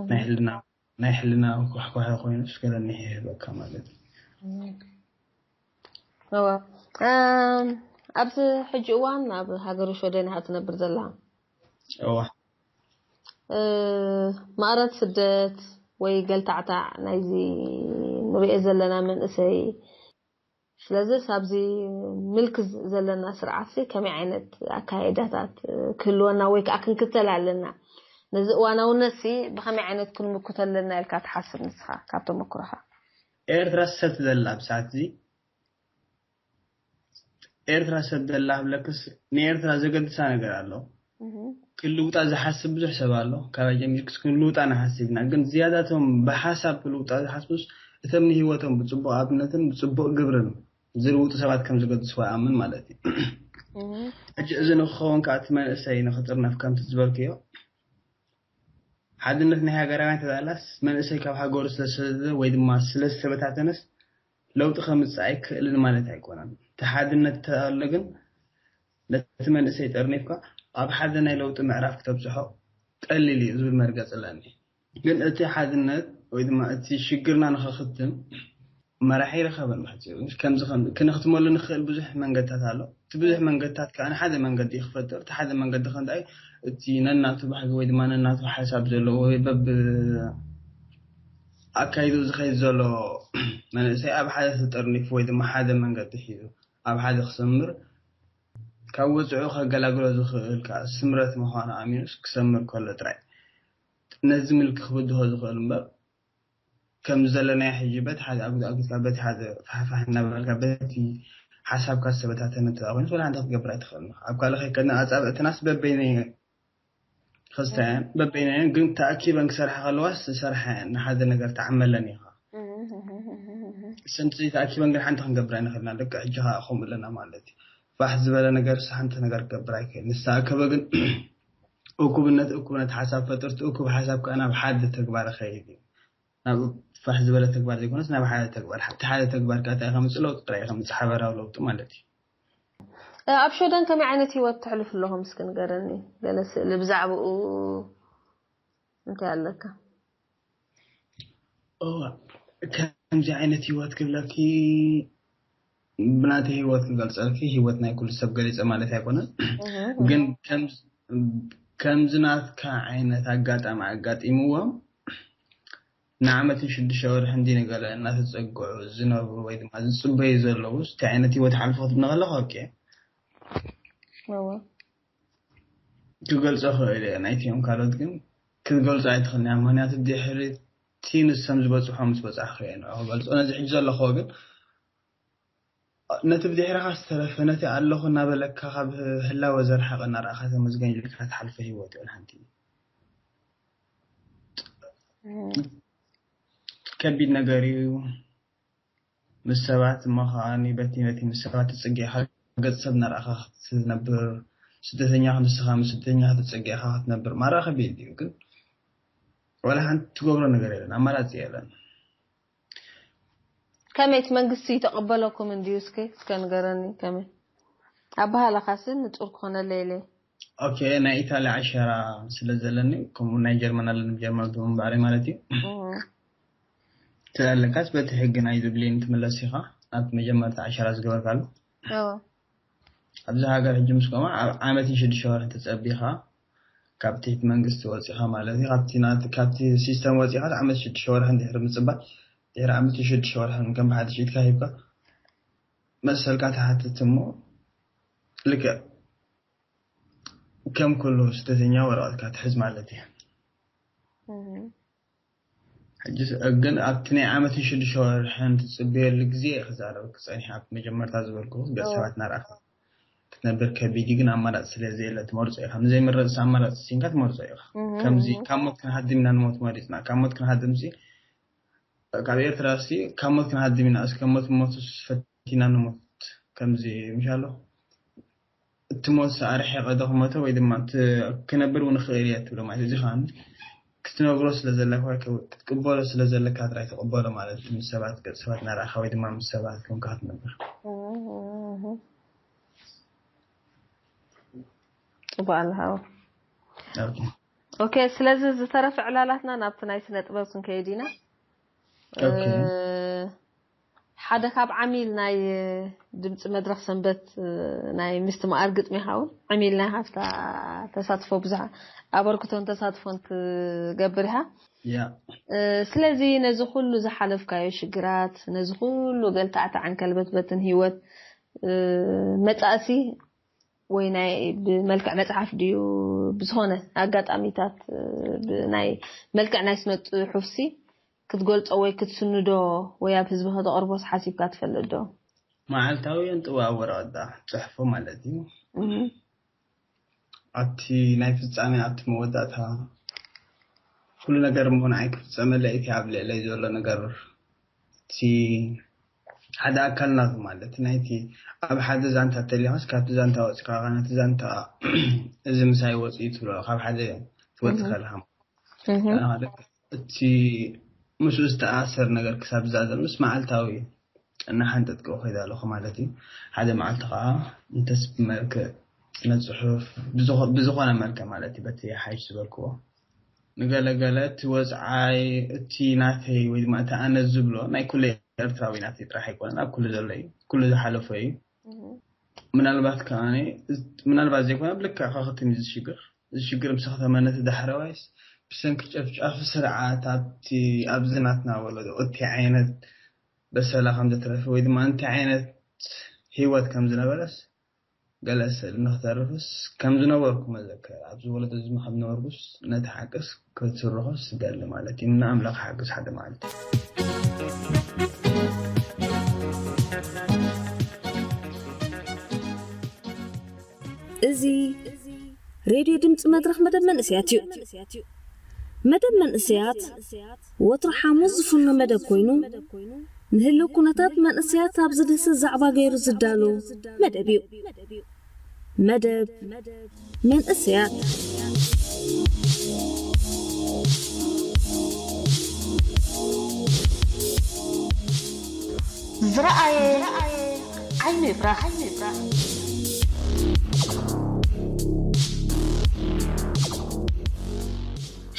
ናይ ሕልና ናይ ሕልና ኳሕኳሐ ኮይኑስ ገለ ኒሕ ይህበካ ማለት እዩ። እወ። እም፣ ኣብዚ ሕጂ እዋን ኣብ ሃገር ሽወደን ኢኻ ትነብር ዘላ። እዋ እ፣ ማእረት ስደት ወይ ገልታዕታዕ ናይዚ ንሪኦ ዘለና መንእሰይ። ስለዚ ኣብዚ ምልክ ዘለና ስርዓት ከመይ ዓይነት ኣካይዳታት ክህልወና ወይ ከዓ ክንክተል ኣለና? ነዚ እዋናውነት ሲ ብኸመይ ዓይነት ክንምክቶ ኣለና ኢልካ ትሓስብ ንስኻ ካብ ተመክሮኻ? ኤርትራ ሰት ዘላ ኣብ ሰዓት እዚ ኤርትራ ሰብ ዘላ ክብለክስ ንኤርትራ ዘገድሳ ነገር ኣሎ። ክልውጣ ዝሓስብ ብዙሕ ሰብ ኣሎ። ካባይ ጀሚርክስ ክንልውጣ ንሓስብ ኢና፣ ግን ዝያዳቶም ብሓሳብ ክልውጣ ዝሓስቡስ እቶም ንህይወቶም ብፅቡቅ ኣብነትን ብፅቡቅ ግብርን ዝልውጡ ሰባት ከም ዝገድስዎ ይኣምን ማለት እዩ። ሕጂ እዚ ንክኸውን ከዓ እቲ መንእሰይ ንክጥርነፍ ከምቲ ዝበልክዮ ሓድነት ናይ ሃገራውያን ተዛላስ መንእሰይ ካብ ሃገሩ ስለዝሰደደ ወይ ድማ ስለዝተበታተነስ ለውጢ ከምፅእ ኣይክእልን ማለት ኣይኮነን። እቲ ሓድነት ተኣሎ ግን ነቲ መንእሰይ ጠርኒፍካ ኣብ ሓደ ናይ ለውጢ ምዕራፍ ክተብፅሖ ቀሊል እዩ ዝብል መርገፂ ኣለኒ። ግን እቲ ሓድነት ወይ ድማ እቲ ሽግርና ንክኽትም መራሒ ይረኸበን ማለት እዩ። ከምዚ ከም- ክንኽትመሉ ንኽእል ብዙሕ መንገድታት ኣሎ። እቲ ብዙሕ መንገድታት ከዓ ንሓደ መንገዲ ክፈጥር፣ እቲ ሓደ መንገዲ ከ እንታይ እቲ ነናቱ ባህጊ ወይ ድማ ነናቱ ሓሳብ ዘለዎ ወይ በብ ኣካይዱ ዝኸይድ ዘሎ መንእሰይ ኣብ ሓደ ተጠርኒፉ ወይ ድማ ሓደ መንገዲ ሒዙ ኣብ ሓደ ክሰምር ካብ ወፅዑ ከገላግሎ ዝኽእል ከዓ ስምረት ምዃኑ ኣሚኑስ ክሰምር ከሎ ጥራይ ነዚ ምልኪ ክብድሆ ዝኽእል እምበር ከም ዘለናዮ ሕጂ በቲ ሓደ ኣጉ ኣጉዝካ በቲ ሓደ ፋሕፋሕ እናበልካ በቲ ሓሳብካ ዝተበታተነ እንተ ኮይኑ ስለ ሓንቲ ክትገብር ኣይትኽእልን ኢኻ። ኣብ ካልእ ከይከድና ኣጻብዕትናስ በበይነ ክስታየን በበይነን ግን ተኣኪበን ክሰርሓ ከለዋስ ዝሰርሓ እየን ንሓደ ነገር ተዓመለን ኢኻ። ስንቲ ተኣኪበን ግን ሓንቲ ክንገብር ኣይንኽእልና። ልክዕ ሕጂ ከዓ ከምኡ ኣለና ማለት እዩ። ፋሕ ዝበለ ነገር ሓንቲ ነገር ክገብር ኣይክእል። ንዝተኣከበ ግን እኩብነት እኩብነት ሓሳብ ፈጥርቲ እኩብ ሓሳብ ከዓ ናብ ሓደ ተግባር ይኸይድ እዩ። ናብ ፋሕ ዝበለ ተግባር ዘይኮነስ ናብ ሓደ ተግባር እቲ ሓደ ተግባር ከዓ እንታይ ከምፅእ ለውጢ ጥራይ ከምፅእ ሓበራዊ ለውጢ ማለት እዩ። ኣብ ሸወደን ከመይ ዓይነት ህይወት ተሕልፉ ኣለኹም እስኪ ንገረኒ? ገለ ስእሊ ብዛዕባኡ እንታይ ኣለካ? እዋ ከምዚ ዓይነት ህይወት ክብለኪ ብናተይ ህይወት ክገልፀልኪ ህይወት ናይ ኩሉ ሰብ ገሊፀ ማለት ኣይኮነን። ግን ከምዚ ናትካ ዓይነት ኣጋጣሚ ኣጋጢምዎም ንዓመትን ሽዱሽተ ወርሒ እንዲ ንገለ እናተፀግዑ ዝነብሩ ወይ ድማ ዝፅበዩ ዘለዉ እንታይ ዓይነት ህይወት ሓልፎ ክትብለኸለኹ ኦኬ ክገልፆ ክእል እየ። ናይቲኦም ካልኦት ግን ክትገልፆ ኣይትኽእልን እያ። ምክንያቱ ድሕሪ እቲ ንሶም ዝበፅሖ ምስ በፃሕኩ እየ ንዑ ክገልፆ። ነዚ ሕጂ ዘለኹዎ ግን ነቲ ብድሕሪኻ ዝተረፈ ነቲ ኣለኹ እናበለካ ካብ ህላወ ዘርሓቐ እናረኣኻ ተመስገን ኢልካ ትሓልፎ ህይወት እዩ ሓንቲ ከቢድ ነገር እዩ። ምስ ሰባት እሞ ከዓኒ በቲ በቲ ምስ ሰባት ትፅጌኻ ገፅ ሰብ እናረኣኻ ክትነብር ስደተኛ ንስኻ ምስ ስደተኛ ክትፅጌኻ ክትነብር ማራ ከቢድ እዩ። ግን ዋላ ሓንቲ ትገብሮ ነገር የለን፣ ኣማራፂ የለን። ከመይ እቲ መንግስቲ ይተቐበለኩም እንድዩ? እስኪ እስከ ንገረኒ ከመይ ኣባሃላኻሲ ንፁር ክኾነለይ ኢለ። ኦኬ ናይ ኢታሊ ዓሸራ ስለ ዘለኒ ከምኡ ናይ ጀርመን ኣለኒ ጀርመን ብምንባረይ ማለት እዩ። ተለካስ በቲ ሕጊ ናይ ዱብሊን ትምለስ ኢኻ ናብቲ መጀመርታ ዓሸራ ዝገበርካሉ። ኣብዚ ሃገር ሕጂ ምስ ከማ ኣብ ዓመትን ሽዱሽተ ወርሒ ተፀቢኻ ካብ ትሕቲ መንግስቲ ወፂኻ ማለት እዩ። ካብቲ ናቲ ካብቲ ሲስተም ወፂኻ ዓመት ሽዱሽተ ወርሒ እንድሕሪ ምፅባይ ድሕሪ ዓመት ሽዱሽተ ወርሒ ከም ብሓድሽ ኢድካ ሂብካ መሰልካ ትሓትት እሞ ልክዕ ከም ኩሉ ስደተኛ ወረቐትካ ትሕዝ ማለት እዩ። ሕጂ ግን ኣብቲ ናይ ዓመትን ሽዱሽተ ወርሕን ትፅበየሉ ግዜ ክዛረብ ክፀኒሕ ኣብ መጀመርታ ዝበልኩ ገፅ ሰባት ናርኣኻ ክትነብር ከቢድ እዩ። ግን ኣማራፂ ስለ ዘየለ ትመርፆ ኢኻ። ንዘይምረፅ ኣማራፂ ሲንካ ትመርፆ ኢኻ። ከምዚ ካብ ሞት ክንሃድም ኢና ንሞት መሪፅና። ካብ ሞት ክንሃድም ሲ ካብ ኤርትራ ሲ ካብ ሞት ክንሃድም ኢና። እስከ ሞት ሞት ፈቲና ንሞት ከምዚ ምሻሎ እቲ ሞት ኣርሒቐ ዶ ክሞተ ወይ ድማ ክነብር እውን ክእል እየ ትብሎ ማለት እዚ ከዓ ክትነብሮ ስለ ዘለካ ክትቅበሎ ስለ ዘለካ ጥራይ ተቀበሎ ማለት ምስ ሰባት ገፅ ሰባት ናርኣኻ ወይ ድማ ምስ ሰባት ኮንካ ክትነብር ፅቡቅ ኣለሃው ኦኬ ስለዚ ዝተረፈ ዕላላትና ናብቲ ናይ ስነ ጥበብ ክንከይድ ኢና ሓደ ካብ ዓሚል ናይ ድምፂ መድረክ ሰንበት ናይ ምስቲ መኣር ግጥሚ ይኸውን ዓሚል ናይ ሃፍታ ተሳትፎ ብዙሕ ኣበርክቶን ተሳትፎን ትገብር ኢኻ ስለዚ ነዚ ኩሉ ዝሓለፍካዮ ሽግራት ነዚ ኩሉ ገልታዕታዕን ከልበትበትን ህይወት መጻእሲ ወይ ናይ ብመልክዕ መጽሓፍ ድዩ? ብዝኾነ ኣጋጣሚታት ናይ መልክዕ ናይ ስነ ጽሑፍሲ ክትገልጾ ወይ ክትስንዶ ወይ ኣብ ህዝቢ ከተቕርቦስ ሓሲብካ ትፈልጥ ዶ? መዓልታዊ እንጥዋ ወረቐት ጽሕፎ ማለት እዩ። ኣብቲ ናይ ፍጻሜ ኣብቲ መወዳእታ ኩሉ ነገር ምኾነ ኣይክፍጸመለይ እቲ ኣብ ልዕለይ ዘሎ ነገር እቲ ሓደ ኣካል ናቱ ማለት ናይቲ ኣብ ሓደ ዛንታ ተሊኻስ ካብቲ ዛንታ ወፂኻ ነቲ ዛንታ እዚ ምሳይ ወፂኡ ትብሎ ካብ ሓደ ትወፂ ከለኻ እቲ ምስኡ ዝተኣሰር ነገር ክሳብ ዝዛዘም ምስ መዓልታዊ እናሓንጠጥክኦ ከይደ ኣለኹ ማለት እዩ። ሓደ መዓልቲ ከዓ እንተስ ብመልክዕ ስነ ፅሑፍ ብዝኾነ መልክዕ ማለት እዩ በቲ ሓይሽ ዝበልክዎ ንገለገለ እቲ ወፅዓይ እቲ ናተይ ወይ ድማ እቲ ኣነ ዝብሎ ናይ ኩሉ ኤርትራዊ ናተይ ጥራሕ ኣይኮነን ኣብ ኩሉ ዘሎ እዩ ኩሉ ዝሓለፎ እዩ። ምናልባት ከዓ ምናልባት ዘይኮነ ብልክዕ ከክትም ዝሽግር ዝሽግር ምስ ከተመነ እቲ ዳሕረዋይስ ብሰንኪ ጨፍጫፊ ስርዓት ኣብቲ ኣብዚ ናትና ወለዶ እቲ ዓይነት በሰላ ከም ዘትረፈ ወይ ድማ እንታይ ዓይነት ሂወት ከም ዝነበረስ ገለ ስእል ንክተርፍስ ከም ዝነበርኩ መዘከር ኣብዚ ወለዶ ዝመ ከም ዝነበርኩስ ነቲ ሓቅስ ክትስርሖ ስደሊ ማለት እዩ ንኣምላኽ ሓቅስ ሓደ ማለት እዚ ሬድዮ ድምፂ መድረኽ መደብ መንእስያት እዩ። መደብ መንእስያት ወትሮ ሓሙስ ዝፍኖ መደብ ኮይኑ ንህልው ኩነታት መንእስያት ኣብ ዝድህስስ ዛዕባ ገይሩ ዝዳሎ መደብ እዩ። መደብ መንእስያት ዝረኣየ ዓይኑ ይፍራሕ።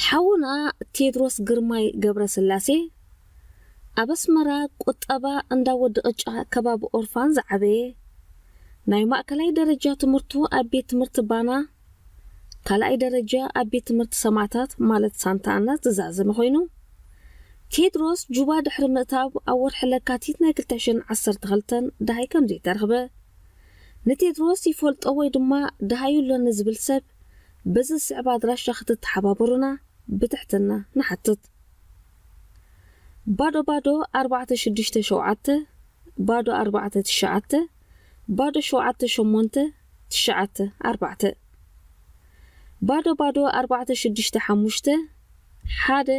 ሓውና ቴድሮስ ግርማይ ገብረስላሴ ኣብ ኣስመራ ቁጠባ እንዳ ወዲ ቅጫ ከባቢ ኦርፋን ዝዓበየ ናይ ማእከላይ ደረጃ ትምህርቱ ኣብ ቤት ትምህርቲ ባና ካልኣይ ደረጃ ኣብ ቤት ትምህርቲ ሰማዕታት ማለት ሳንታ ኣና ዝዛዘመ ኮይኑ ቴድሮስ ጁባ ድሕሪ ምእታው ኣብ ወርሒ ለካቲት ናይ ክልተ ሽሕን ዓሰርተ ክልተን ደሃይ ከም ዘይተረኽበ ንቴድሮስ ይፈልጦ ወይ ድማ ደሃዩ ኣሎ ንዝብል ሰብ በዚ ዝስዕብ ኣድራሻ ክትተሓባበሩና ብትሕትና ንሓትት። ባዶ ባዶ ኣርባዕተ ሽዱሽተ ሸውዓተ ባዶ ኣርባዕተ ትሽዓተ ባዶ ሸውዓተ ሸሞንተ ትሽዓተ ኣርባዕተ ባዶ ባዶ ኣርባዕተ ሽዱሽተ ሓሙሽተ ሓደ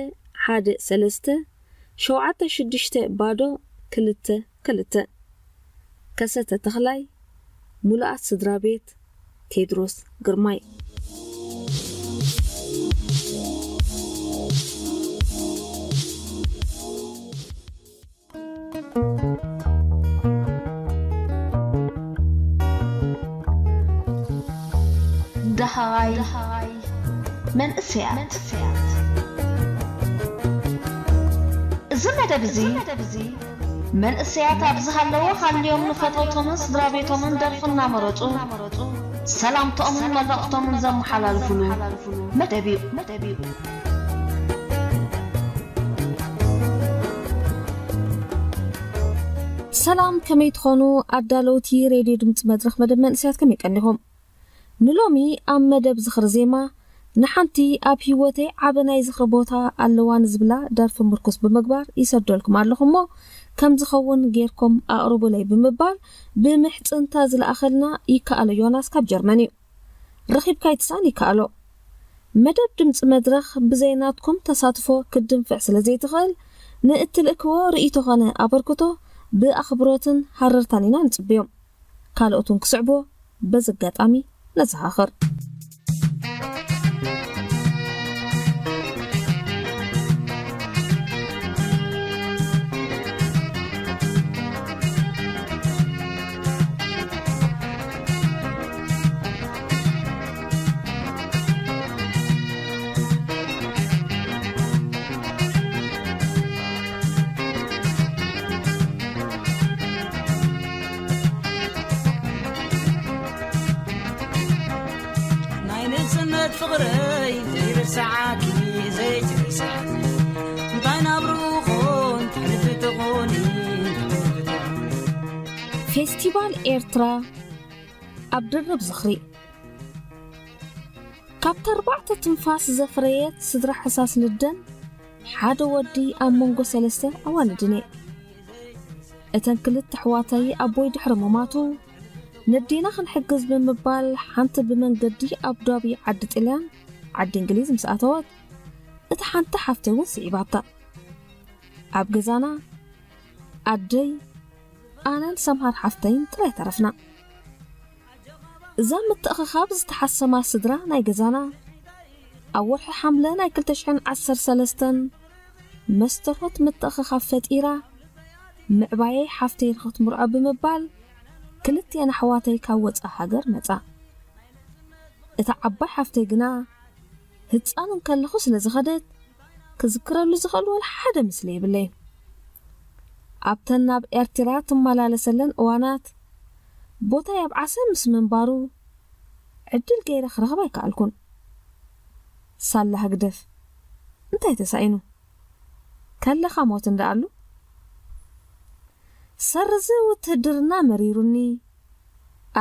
ሓደ ሰለስተ ሸውዓተ ሽዱሽተ ባዶ ክልተ ክልተ ከሰተ ተኽላይ ሙሉኣት ስድራ ቤት ቴድሮስ ግርማይ። ደሃይ መንእሰያት እዚ መደብ እዚ መንእሰያት ኣብ ዝሃለዎ ሃልዮም ንፈተውቶምን ስድራ ቤቶምን ደርፊ እናመረፁ ሰላምታኦምን መልእኽቶምን ዘመሓላልፍሉ መደብ እዩ። ሰላም ከመይ ትኾኑ ኣዳለውቲ ሬድዮ ድምፂ መድረኽ መደብ መንእሰያት ከመይ ቀኒኹም? ንሎሚ ኣብ መደብ ዝኽሪ ዜማ ንሓንቲ ኣብ ህይወተይ ዓቢ ናይ ዝኽሪ ቦታ ኣለዋ ንዝብላ ደርፊ ምርኩስ ብምግባር ይሰደልኩም ኣለኹ እሞ ከም ዝኸውን ጌርኩም ኣቕርቡለይ ብምባል ብምሕጽንታ ዝለኣኸልና ይከኣሎ ዮናስ ካብ ጀርመን እዩ። ረኺብካ ይትሳን ይከኣሎ። መደብ ድምፂ መድረኽ ብዘይ ናትኩም ተሳትፎ ክትድንፍዕ ስለ ዘይትኽእል ንእትልእክዎ ርእይቶ ኾነ ኣበርክቶ ብኣኽብሮትን ሃረርታን ኢና ንፅብዮም። ካልኦት እውን ክስዕብዎ በዚ ኣጋጣሚ ነዘኻኽር። ናይ ንእስነት ፍቕረይ ዘይርስዓኪ ዘይትርስዓኒ እንታይ ናብ ርኡኾን ትሕልፊ ትኾኒ ፌስቲቫል ኤርትራ ኣብ ድርብ ዝኽሪ፣ ካብታ ኣርባዕተ ትንፋስ ዘፍረየት ስድራ ሕሳስ ልደን ሓደ ወዲ ኣብ መንጎ ሰለስተ ኣዋልድን እየ። እተን ክልተ ኣሕዋተይ ኣቦይ ድሕሪ ምማቱ ነዴና ክንሕግዝ ብምባል ሓንቲ ብመንገዲ ኣቡዳቢ ዓዲ ጥልያን ዓዲ እንግሊዝ ምስ ኣተወት፣ እታ ሓንቲ ሓፍተይ እውን ስዒባታ። ኣብ ገዛና ኣደይ፣ ኣነን ሰምሃር ሓፍተይን ጥራይ ተረፍና። እዛ ምትእኽኻብ ዝተሓሰማ ስድራ ናይ ገዛና፣ ኣብ ወርሒ ሓምለ ናይ ክልተ ሽሕን ዓሰርተ ሰለስተን መስተርሆት ምትእኽኻብ ፈጢራ፣ ምዕባየይ ሓፍተይ ንኽትምርዖ ብምባል ክልቲኤን ኣሕዋተይ ካብ ወጻኢ ሃገር መጻ። እታ ዓባይ ሓፍተይ ግና ህጻን እንከለኹ ስለ ዝኸደት፣ ክዝክረሉ ዝኽእል ወላ ሓደ ምስሊ የብለይን። ኣብተን ናብ ኤርትራ ትመላለሰለን እዋናት፣ ቦታይ ኣብ ዓሰብ ምስ ምንባሩ፣ ዕድል ገይረ ክረኽባ ኣይከኣልኩን። ሳላ ህግደፍ፣ እንታይ ተሳኢኑ? ከለኻ ሞት እንዳ ኣሉ? ሰርዚ ውትህድርና መሪሩኒ፣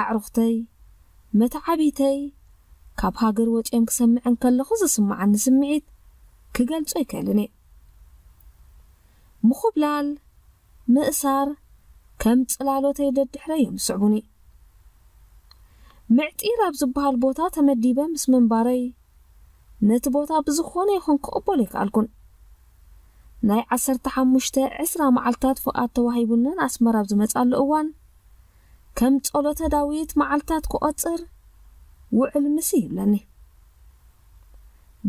ኣዕሩኽተይ፣ መተዓቢተይ፣ ካብ ሃገር ወጺኦም ክሰምዐን ከለኹ ዝስምዓኒ ስምዒት ክገልጾ ኣይክእልን እየ። ምኹብላል፣ ምእሳር፣ ከም ጽላሎተይ ደድሕረይ እዮም ዝስዕቡኒ። ምዕጢር ኣብ ዝበሃል ቦታ ተመዲበ ምስ ምንባረይ፣ ነቲ ቦታ ብዝኾነ ይኹን ክቕበሎ ኣይከኣልኩን። ናይ ዓሰርተ ሓሙሽተ ዕስራ መዓልታት ፍቓድ ተዋሂቡኒ ኣስመራ ኣብ ዝመጻሉ እዋን፣ ከም ጸሎተ ዳዊት መዓልታት ክቖጽር ውዕል ምስ ይብለኒ።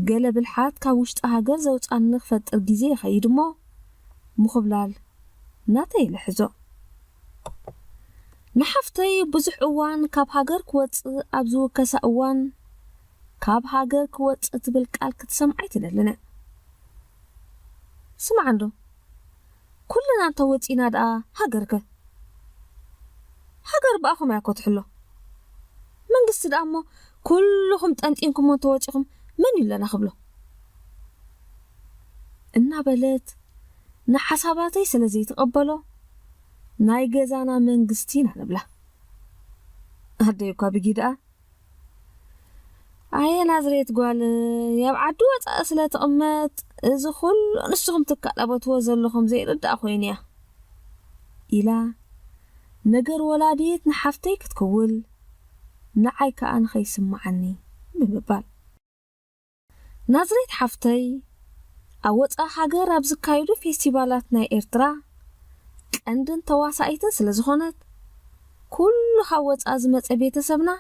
ገለ ብልሓት ካብ ውሽጢ ሃገር ዘውጻኒ ክፈጥር ግዜ ይኸይድ እሞ፣ ምኹብላል ናተይ ኢለ ሕዞ። ንሓፍተይ ብዙሕ እዋን ካብ ሃገር ክወጽእ ኣብ ዝውከሳ እዋን፣ ካብ ሃገር ክወጽእ ትብል ቃል ክትሰምዓ ኣይትደልን እያ። ስምዓ እንዶ፣ ኩልና እንተወጺእና ደኣ ሃገር ከ? ሃገር ብኣኹም እያ እኮ ትሕሎ። መንግስቲ ደኣ እሞ ኩልኹም ጠንጢንኩሞ እንተወጺኹም መን እዩ ለና ክብሎ? እናበለት ንሓሳባተይ ስለ ዘይትቐበሎ፣ ናይ ገዛና መንግስቲ ኢና ንብላ። ኣደይ እኳ ብጊድኣ፣ ኣየ ናዝሬት ጓል፣ ኣብ ዓዲ ወጻኢ ስለ ትቕመጥ፣ እዚ ኩሉ ንስኹም ትካላበትዎ ዘለኹም ዘይርዳእ ኮይኑ እያ፣ ኢላ ነገር ወላዲት ንሓፍተይ ክትክውል፣ ንዓይ ከኣ ንኸይስምዓኒ ብምባል። ናዝሬት ሓፍተይ፣ ኣብ ወጻኢ ሃገር ኣብ ዝካየዱ ፌስቲቫላት ናይ ኤርትራ ቀንድን ተዋሳኢትን ስለ ዝኾነት፣ ኩሉ ካብ ወጻኢ ዝመጸ ቤተሰብና፣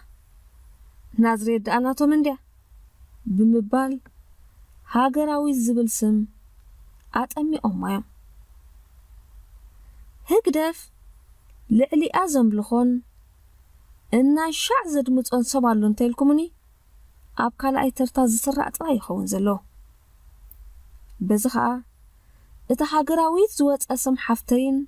"ናዝሬት ደኣ ናቶም እንድያ?" ብምባል ሃገራዊት ዝብል ስም ኣጠሚቖማ እዮም። ህግደፍ ልዕሊኣ ዘምልኾን እናሻዕ ዘድምጾን ሰብ ኣሎ እንተኢልኩምኒ፣ ኣብ ካልኣይ ተርታ ዝስራዕ ጥራይ ይኸውን ዘሎ። በዚ ኸኣ፣ እቲ ሃገራዊት ዝወጸ ስም ሓፍተይን፣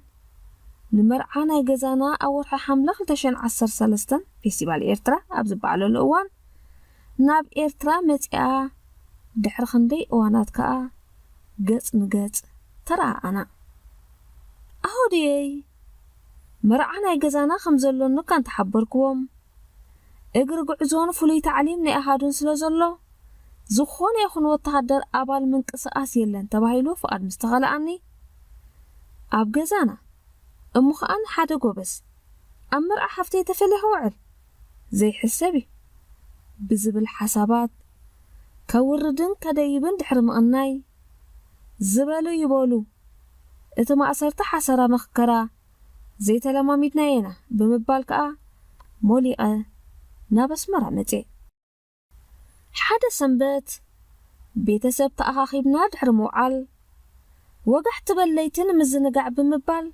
ንመርዓ ናይ ገዛና ኣብ ወርሒ ሓምለ ክልተ ሽሕን ዓሰርተ ሰለስተን ፌስቲቫል ኤርትራ ኣብ ዝበዓለሉ እዋን፣ ናብ ኤርትራ መጺኣ ድሕሪ ክንደይ እዋናት ከኣ ገጽ ንገጽ ተረኣኣና። ኣሆድየይ፣ መርዓ ናይ ገዛና ከም ዘሎኒ እኳ እንተሓበርክዎም፣ እግሪ ጉዕዞን ፍሉይ ታዕሊም ናይ ኣሃዱን ስለ ዘሎ፣ ዝኾነ ይኹን ወተሃደር ኣባል ምንቅስቓስ የለን ተባሂሉ ፍቓድ ምስ ተኸልኣኒ፣ ኣብ ገዛና እሞ ኸኣ ንሓደ ጎበዝ ኣብ መርዓ ሓፍተይ ተፈልየ ክውዕል ዘይሕሰብ እዩ ብዝብል ሓሳባት ከውርድን ከደይብን ድሕሪ ምቕናይ፣ ዝበሉ ይበሉ፣ እቲ ማእሰርቲ ሓሰራ መኽከራ ዘይተለማሚድናዮ ኢና ብምባል ከኣ ሞሊቐ ናብ ኣስመራ መጽየ። ሓደ ሰንበት ቤተሰብ ተኣኻኺብና ድሕሪ ምውዓል፣ ወጋሕ ትበል ለይቲ ንምዝንጋዕ ብምባል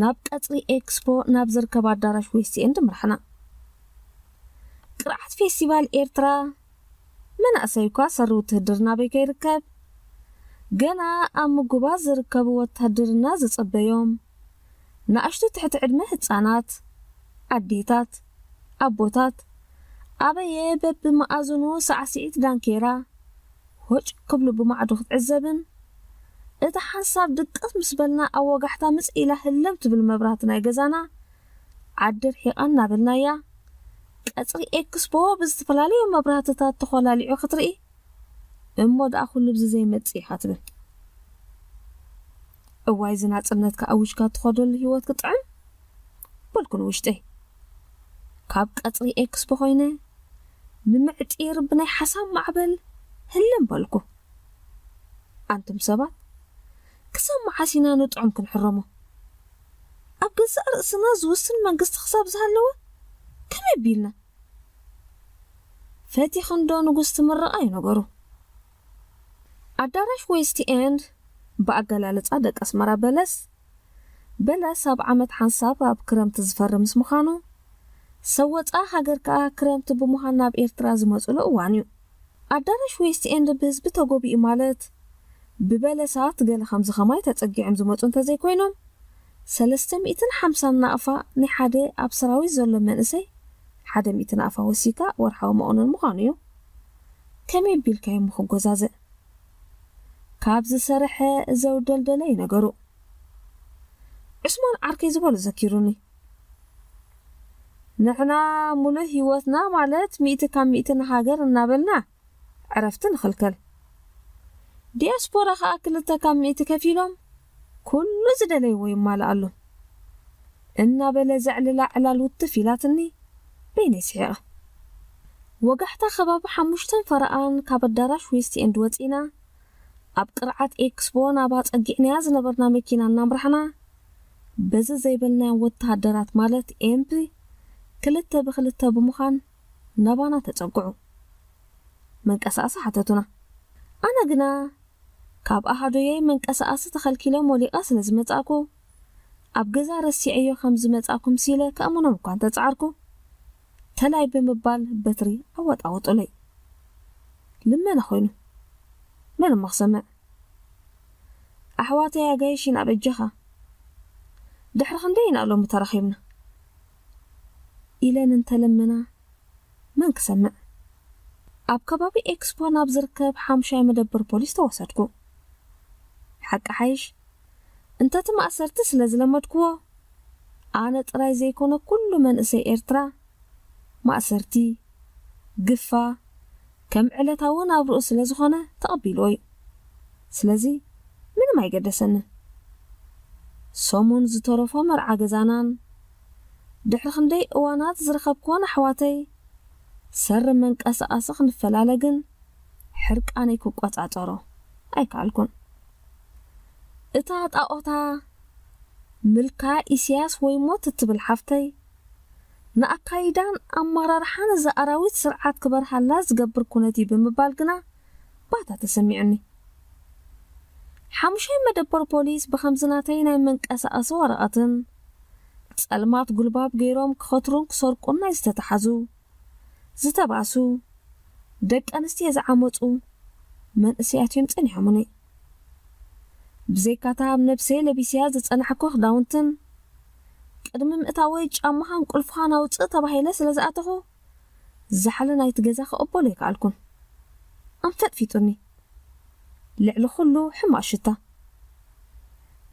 ናብ ቀጽሪ ኤክስፖ ናብ ዝርከብ ኣዳራሽ ዌስት ኤንድ ምራሕና። ቅርዓት ፌስቲቫል ኤርትራ፣ መናእሰይ እኳ ሰሪ ውትህድርና ኣበይ ከይርከብ፣ ገና ኣብ ምጉባዝ ዝርከቡ ወተሃድርና ዝጽበዮም፣ ንኣሽቱ ትሕቲ ዕድመ ህጻናት፣ ኣዴታት፣ ኣቦታት፣ ኣበየ በብመኣዝኑ ሳዕስዒት ዳንኬራ ሆጭ ክብሉ ብማዕዶ ክትዕዘብን፣ እታ ሓንሳብ ድቅስ ምስ በልና ኣብ ወጋሕታ ምጽእ ኢላ ህለም ትብል መብራህቲ ናይ ገዛና ዓዲ ርሒቓ እናበልናያ፣ ቀጽሪ ኤክስፖ ብዝተፈላለዩ መብራህትታት ተኾላሊዑ ክትርኢ እሞ ደኣ ኩሉ ብዚ ዘይመጽእ ኢኻ ትብል። እዋይ እዚ ናጽነትካ ኣዊጅካ ትኸደሉ ህይወት ክጥዕም በልኩ ንውሽጠይ። ካብ ቀጽሪ ኤክስፖ ኮይነ ንምዕጢር ብናይ ሓሳብ ማዕበል ህልም በልኩ። ኣንቱም ሰባት ክሳብ መዓስ ኢና ንጥዑም ክንሕረሞ? ኣብ ገዛእ ርእስና ዝውስን መንግስቲ ክሳብ ዝሃለወ ከመይ ቢልና? ፈቲኽንዶ ንጉስ ትምርቓ እዩ ነገሩ። ኣዳራሽ ዌስት ኤንድ ብኣገላልጻ ደቂ ኣስመራ በለስ በለስ ኣብ ዓመት ሓንሳብ ኣብ ክረምቲ ዝፈሪ ምስ ምዃኑ ሰብ ወፃ ሃገር ከኣ ክረምቲ ብምዃን ናብ ኤርትራ ዝመፅሉ እዋን እዩ። ኣዳራሽ ዌስት ኤንድ ብህዝቢ ተጎቢኡ ማለት ብበለሳት ገለ ከምዚ ከማይ ተፀጊዖም ዝመፁ እንተዘይኮይኖም ሰለስተ ሚእትን ሓምሳን ናቕፋ ናይ ሓደ ኣብ ሰራዊት ዘሎ መንእሰይ ሓደ ሚእቲ ናቕፋ ወሲካ ወርሓዊ መቑነን ምዃኑ እዩ። ከመይ ቢልካ እሞ ክጎዛዘእ? ካብ ዝሰረሐ ዘውደልደለ እዩ ነገሩ። ዑስማን ዓርከይ ዝበሎ ዘኪሩኒ። ንሕና ሙሉእ ህይወትና ማለት ሚእቲ ካብ ሚእቲ ንሃገር እናበልና ዕረፍቲ ንኽልከል። ዲያስፖራ ኸኣ ክልተ ካብ ሚእቲ ከፊሎም ኩሉ ዝደለይዎ ይማልኣሉ እናበለ ዘዕልላ ዕላል ውትፍ ኢላትኒ በይነይ ስሒቐ። ወጋሕታ ከባቢ ሓሙሽተን ፈረቓን ካብ ኣዳራሽ ዌስት ኤንድ ወጺና ኣብ ቅርዓት ኤክስፖ ናባ ጸጊዕናያ ዝነበርና መኪና እናምራሕና በዚ ዘይበልናዮም ወተሃደራት ማለት ኤምፕ ክልተ ብክልተ ብምዃን ናባና ተጸግዑ። መንቀሳቐሲ ሓተቱና። ኣነ ግና ካብ ኣሃዶየይ መንቀሳቐሲ ተኸልኪለ ሞሊቐ ስለ ዝመጻእኩ ኣብ ገዛ ረሲዐዮ ከም ዝመጻእኩ ምሲለ ከእምኖም እኳ እንተጻዓርኩ ተላይ ብምባል በትሪ ኣወጣወጡለይ። ልመና ኮይኑ መን እሞ ክሰምዕ? ኣሕዋተይ ኣጋይሽ ኢና በጃኻ። ድሕሪ ክንደይ ኢና ሎሚ ተራኺብና? ኢለን እንተለመና መን ክሰምዕ? ኣብ ከባቢ ኤክስፖ ናብ ዝርከብ ሓምሻይ መደበር ፖሊስ ተወሰድኩ። ሓቂ ሓይሽ እንተቲ ማእሰርቲ ስለ ዝለመድክዎ ኣነ ጥራይ ዘይኮነ ኩሉ መንእሰይ ኤርትራ ማእሰርቲ፣ ግፋ ከም ዕለታዊ ናብርኡ ስለ ዝኾነ ተቐቢልዎ እዩ። ስለዚ ምንም ኣይገደሰንን። ሰሙን ዝተረፎ መርዓ ገዛናን ድሕሪ ክንደይ እዋናት ዝረኸብክወን ኣሕዋተይ ሰሪ መንቀሳቐሲ ክንፈላለ ግን ሕርቃነይ ክቆጻጸሮ ኣይከኣልኩን። እታ ጣኦታ ምልካ ኢሳያስ ወይ ሞት እትብል ሓፍተይ ንኣካይዳን ኣመራርሓን እዚ ኣራዊት ስርዓት ክበርሃላ ዝገብር ኩነት እዩ ብምባል ግና ባታ ተሰሚዑኒ። ሓሙሻይ መደበር ፖሊስ ብኸምዚ ናተይ ናይ መንቀሳቐሲ ወረቐትን ጸልማት ጉልባብ ገይሮም ክኸትሩን ክሰርቁን ናይ ዝተተሓዙ ዝተባእሱ ደቂ ኣንስትዮ ዝዓመፁ መንእሰያት እዮም ጸኒሖምኒ። ብዘይካታ ኣብ ነብሰይ ለቢስያ ዝጸናሕኩ ክዳውንትን ቅድሚ ምእታወይ ጫማኻን ቁልፍኻን ኣውፅእ ተባሂለ ስለ ዝኣተኹ ዛሕሊ ናይቲ ገዛ ክቕበሎ ኣይከኣልኩን። ኣንፈጥፊጡኒ። ልዕሊ ኩሉ ሕማቕ ሽታ።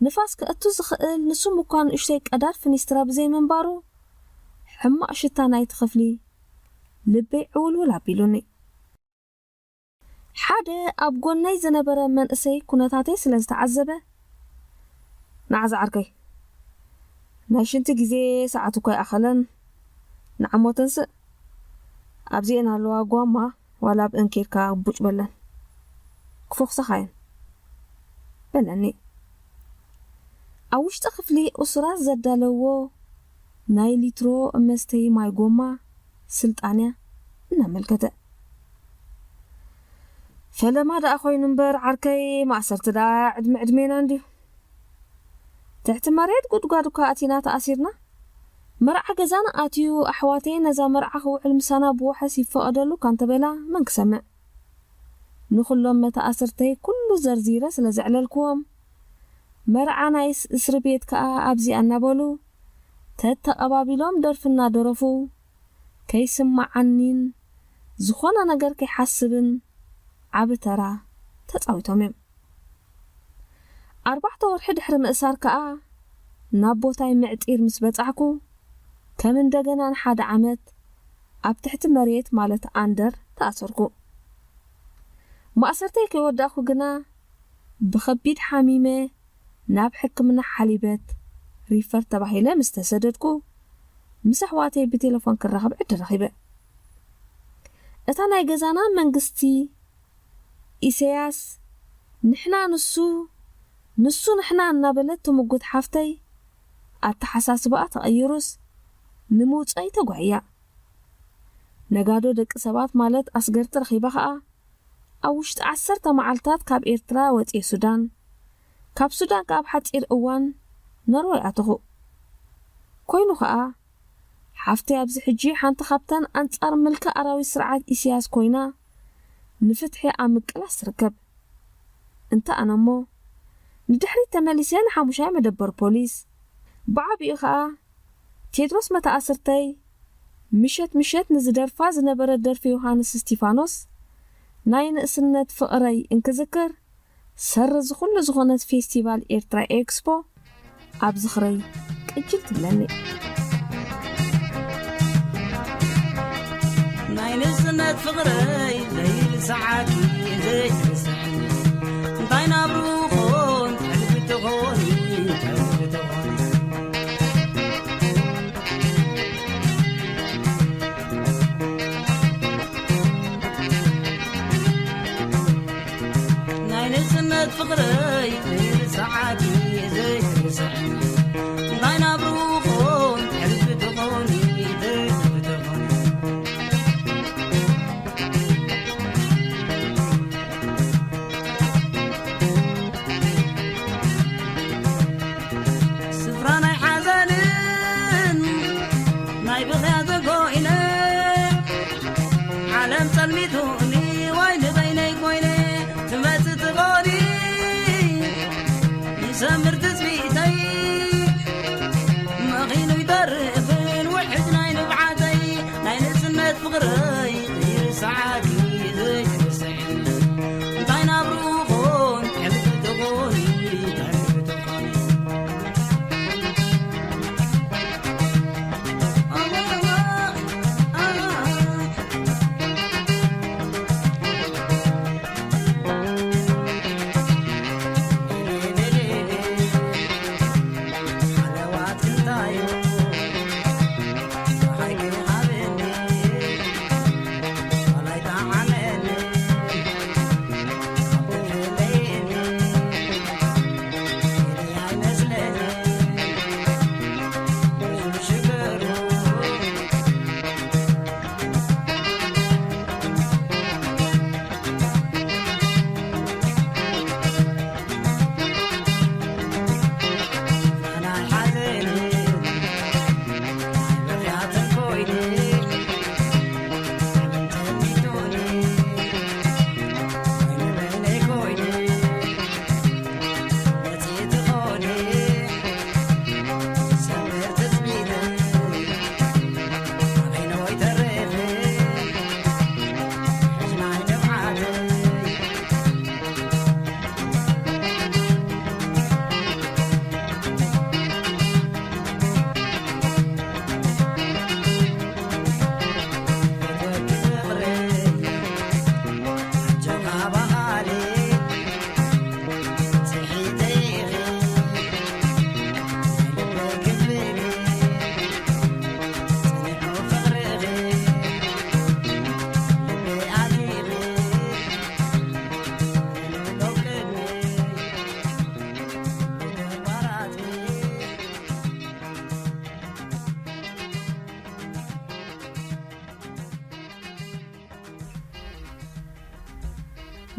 ንፋስ ከእቱ ዝኽእል ንሱ ምኳ ንእሽተይ ቀዳድ ፍኒስትራ ብዘይምንባሩ ሕማቕ ሽታ ናይቲ ክፍሊ ልበይ ዕውልውል ኣቢሉኒ። ሓደ ኣብ ጎነይ ዝነበረ መንእሰይ ኩነታተይ ስለ ዝተዓዘበ፣ "ንዓ ዝዓርከይ፣ ናይ ሽንቲ ግዜ ሰዓት እኳ ኣይኣኸለን፣ ንዓሞ ተንስእ፣ ኣብዚኤን ኣለዋ ጓማ፣ ዋላ ኣብእን ኬድካ ቡጭ በለን፣ ክፎኽሳኻ እየን" በለኒ። ኣብ ውሽጢ ክፍሊ እሱራት ዘዳለዎ ናይ ሊትሮ መስተዪ ማይ ጎማ ስልጣንያ እናመልከተ፣ "ፈለማ ደኣ ኮይኑ እምበር ዓርከይ፣ ማእሰርቲ ደኣ ዕድመ ዕድሜና እንድዩ። ትሕቲ መሬት ጉድጓድ እኳ ኣቲና ተኣሲርና፣ መርዓ ገዛና ኣትዩ ኣሕዋተይ ነዛ መርዓ ክውዕል ምሳና ብዋሕስ ይፈቐደሉ እኳ እንተበላ መን ክሰምዕ?" ንኹሎም መተኣስርተይ ኩሉ ዘርዚረ ስለ ዘዕለልክዎም፣ መርዓ ናይ ስ-፣ እስሪ ቤት ከኣ ኣብዚኣ እናበሉ ተተቐባቢሎም ደርፊ እናደረፉ፣ ከይስማዓኒን ዝኾነ ነገር ከይሓስብን ዓቢ ተራ ተጻዊቶም እዮም። ኣርባዕተ ወርሒ ድሕሪ ምእሳር ከኣ ናብ ቦታይ ምዕጢር ምስ በጻሕኩ፣ ከም እንደገና ንሓደ ዓመት ኣብ ትሕቲ መሬት ማለት ኣንደር ተኣሰርኩ። ማእሰርተይ ከይወዳእኩ ግና ብኸቢድ ሓሚመ ናብ ሕክምና ሓሊበት ሪፈር ተባሂለ ምስ ተሰደድኩ፣ ምስ ኣሕዋተይ ብቴሌፎን ክራኸብ ዕድል ረኺበ። እታ ናይ ገዛና መንግስቲ ኢሰያስ ንሕና ንሱ፣ ንሱ ንሕና እናበለት ትምጉት ሓፍተይ፣ ኣተሓሳስባኣ ተቐይሩስ ንምውጻእ ተጓዕያ። ነጋዶ ደቂ ሰባት ማለት ኣስገርቲ ረኺባ ኸኣ፣ ኣብ ውሽጢ ዓሰርተ መዓልታት ካብ ኤርትራ ወጺኤ ሱዳን፣ ካብ ሱዳን ከኣ ኣብ ሓጺር እዋን ኖርወይ ኣተኹ። ኮይኑ ኸኣ፣ ሓፍተይ ኣብዚ ሕጂ ሓንቲ ካብተን ኣንጻር ምልኪ ኣራዊት ስርዓት ኢሰያስ ኮይና፣ ንፍትሒ ኣብ ምቅላስ ትርከብ። እንተ ኣነ እሞ፣ ንድሕሪት ተመሊሰ ንሓሙሻይ መደበር ፖሊስ፣ ብዓቢኡ ኸኣ ቴድሮስ መተኣስርተይ ምሸት ምሸት ንዝደርፋ ዝነበረ ደርፊ ዮሃንስ እስቲፋኖስ ናይ ንእስነት ፍቕረይ እንክዝክር፣ ሰሪ እዚ ኩሉ ዝኾነት ፌስቲቫል ኤርትራ ኤክስፖ ኣብ ዝኽረይ ቅጅል ትብለኒ። ናይ ንእስነት ፍቕረይ ዘይርሳዓኪ ዘይትርስዕኒ፣ እንታይ ናብሩ ኾን ትሕልፊ ትኾኒ፣ ትሕልፊ ትኾኒ። ናይ ንእስነት ፍቕረይ ዘይርሳዓኪ ዘይትርስዕኒ፣ እንታይ ናብሩ ኾን ትሕልፊ ትኾኒ፣ ትሕልፊ ትኾኒ። ስፍራ ናይ ሓዘንን ናይ ብኽያትን ኮይነ፣ ዓለም ጸልሚቱኒ ዋይ ንበይነይ ኮይነ፣ ትመጽእ ትኾኒ ይሰምር ትጽቢተይ፣ መኺኑ ይተርፍን ውሕጅ ናይ ንብዓተይ፣ ናይ ንእስነት ፍቕረይ ዘይርሳዓኪ ዘይትርስዕኒ፣ እንታይ ናብሩ ኾን ትሕልፊ ትኾኒ፣ ትሕልፊ ትኾኒ።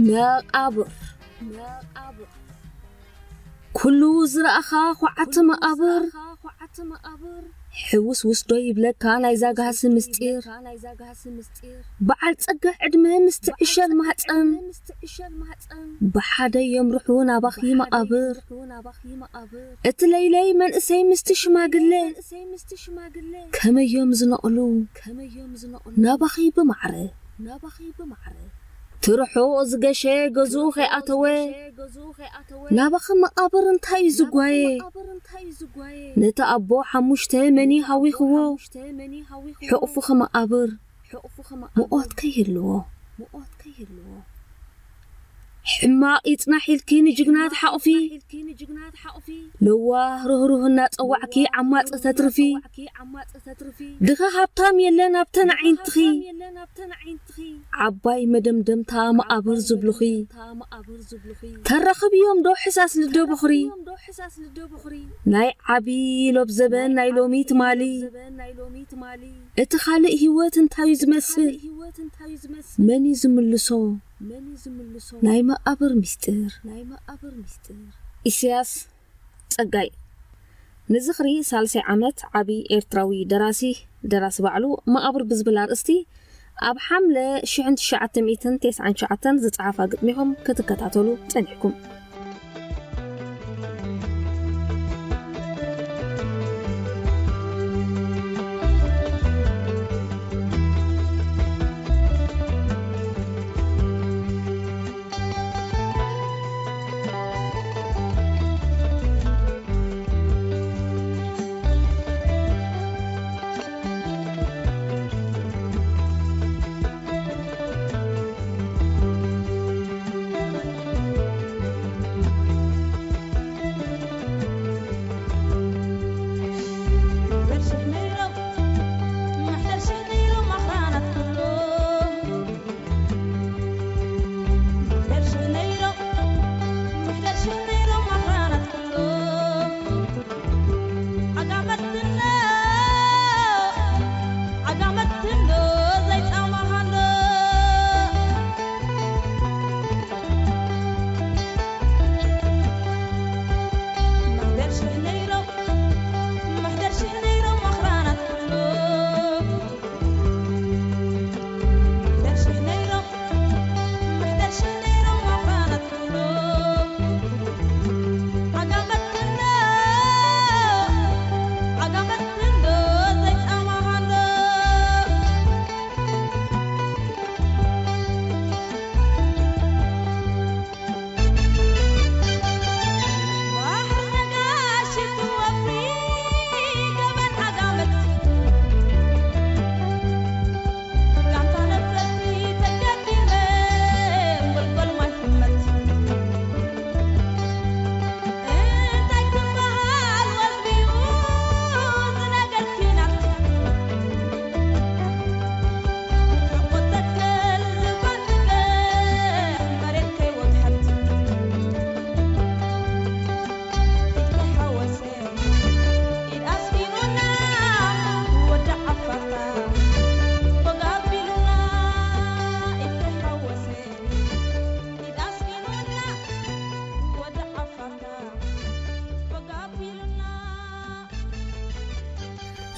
መቓብር። ኩሉ ዝረኣኻ ኳዓቲ መቓብር፣ ሕውስ ውስዶ ይብለካ ናይዛ ጋህሲ ምስጢር። በዓል ጸግሕ ዕድመ ምስቲ ዕሸል ማህጸን፣ ብሓደ የምርሑ ናባኺ መቓብር። እቲ ለይለይ መንእሰይ ምስቲ ሽማግለ፣ ከመዮም ዝነቕሉ ናባኺ ብማዕረ። ትርሑ ዝገሸ ገዝኡ ከይኣተወ፣ ናባኺ መቓብር እንታይ እዩ ዝጓየ? ነቲ ኣቦ ሓሙሽተ መኒ ሃዊኽዎ፣ ሕቑፉኺ መቓብር ምኦት ከይህልዎ። ሕማቕ ይጽናሕ ኢልኪ ንጅግና ትሓቑፊ። ለዋህ ርህሩህ እናጸዋዕኪ ዓማጽ ተትርፊ። ድኻ ሃብታም የለን ኣብተን ኣዒንትኺ። ዓባይ መደምደምታ መቓብር ዝብሉኺ። ተራኽብዮም ዶ ሕሳስ ልደ በኹሪ? ናይ ዓቢ ሎብ ዘበን ናይ ሎሚ ትማሊ። እቲ ካልእ ህይወት እንታዩ ዝመስል? መን እዩ ዝምልሶ? ናይ መቓብር ምስጢር። ኢሳያስ ጸጋይ። ንዝኽሪ ሳልሳይ ዓመት ዓቢ ኤርትራዊ ደራሲ፣ ደራሲ ባዕሉ መቓብር ብዝብል ኣርእስቲ ኣብ ሓምለ ሽሕን ትሽዓተ ሚእትን ተስዓን ትሽዓተን ዝጸሓፋ ግጥሚኹም ክትከታተሉ ጸኒሕኩም።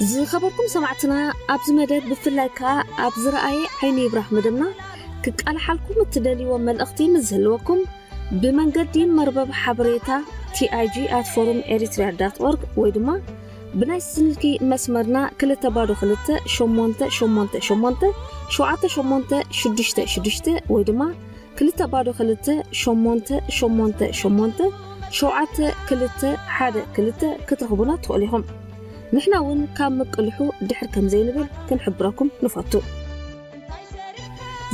ዝኸበርኩም ሰማዕትና፣ ኣብዚ መደብ ብፍላይ ከኣ ኣብ ዝረኣየ ዓይኒ ይብራህ መደብና ክቃልሓልኩም እትደልይዎ መልእኽቲ ምስ ዝህልወኩም፣ ብመንገዲ መርበብ ሓበሬታ ቲ ኣይ ጂ ኣት ፎሩም ኤሪትሪያ ዳት ኦርግ ወይ ድማ ብናይ ስልኪ መስመርና ክልተ ባዶ ክልተ ሸሞንተ ሸሞንተ ሸሞንተ ሸውዓተ ሸሞንተ ሽዱሽተ ሽዱሽተ ወይ ድማ ክልተ ባዶ ክልተ ሸሞንተ ሸሞንተ ሸሞንተ ሸውዓተ ክልተ ሓደ ክልተ ክትረኽቡና ትኽእሉ ኢኹም። ንሕና እውን ካብ ምቅልሑ ድሕር ከም ዘይንብል ክንሕብረኩም ንፈቱ።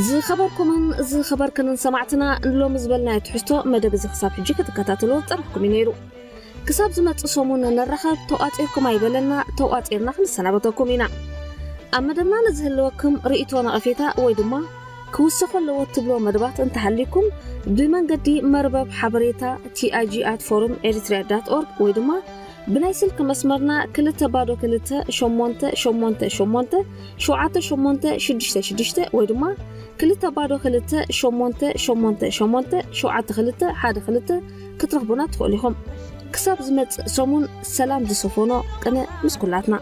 ዝኸበርኩምን ዝኸበርክንን ሰማዕትና፣ ንሎሚ ዝበልናዮ ትሕዝቶ መደብ እዚ ክሳብ ሕጂ ክትከታተልዎ ዝጸናሕኩም እዩ ነይሩ። ክሳብ ዝመጽእ ሰሙን ንራኸብ፣ ተቋጺርኩም ኣይበለና፣ ተቋጺርና ክንሰናበተኩም ኢና። ኣብ መደብና ንዝህልወኩም ርእይቶ፣ ነቐፌታ ወይ ድማ ክውሰኾ ኣለዎ እትብሎ መደባት እንተሃልዩኩም፣ ብመንገዲ መርበብ ሓበሬታ ቲ ኣይ ጂ ኣት ፎሩም ኤሪትሪያ ዳት ኦርግ ወይ ድማ ብናይ ስልኪ መስመርና ክልተ ባዶ ክልተ ሸሞንተ ሸሞንተ ሸሞንተ ሸውዓተ ሸሞንተ ሽዱሽተ ሽዱሽተ ወይ ድማ ክልተ ባዶ ክልተ ሸሞንተ ሸሞንተ ሸሞንተ ሸውዓተ ክልተ ሓደ ክልተ ክትረኽቡና ትኽእሉ ኢኹም። ክሳብ ዝመጽእ ሰሙን ሰላም ዝሰፈኖ ቅነ ምስ ኩላትና።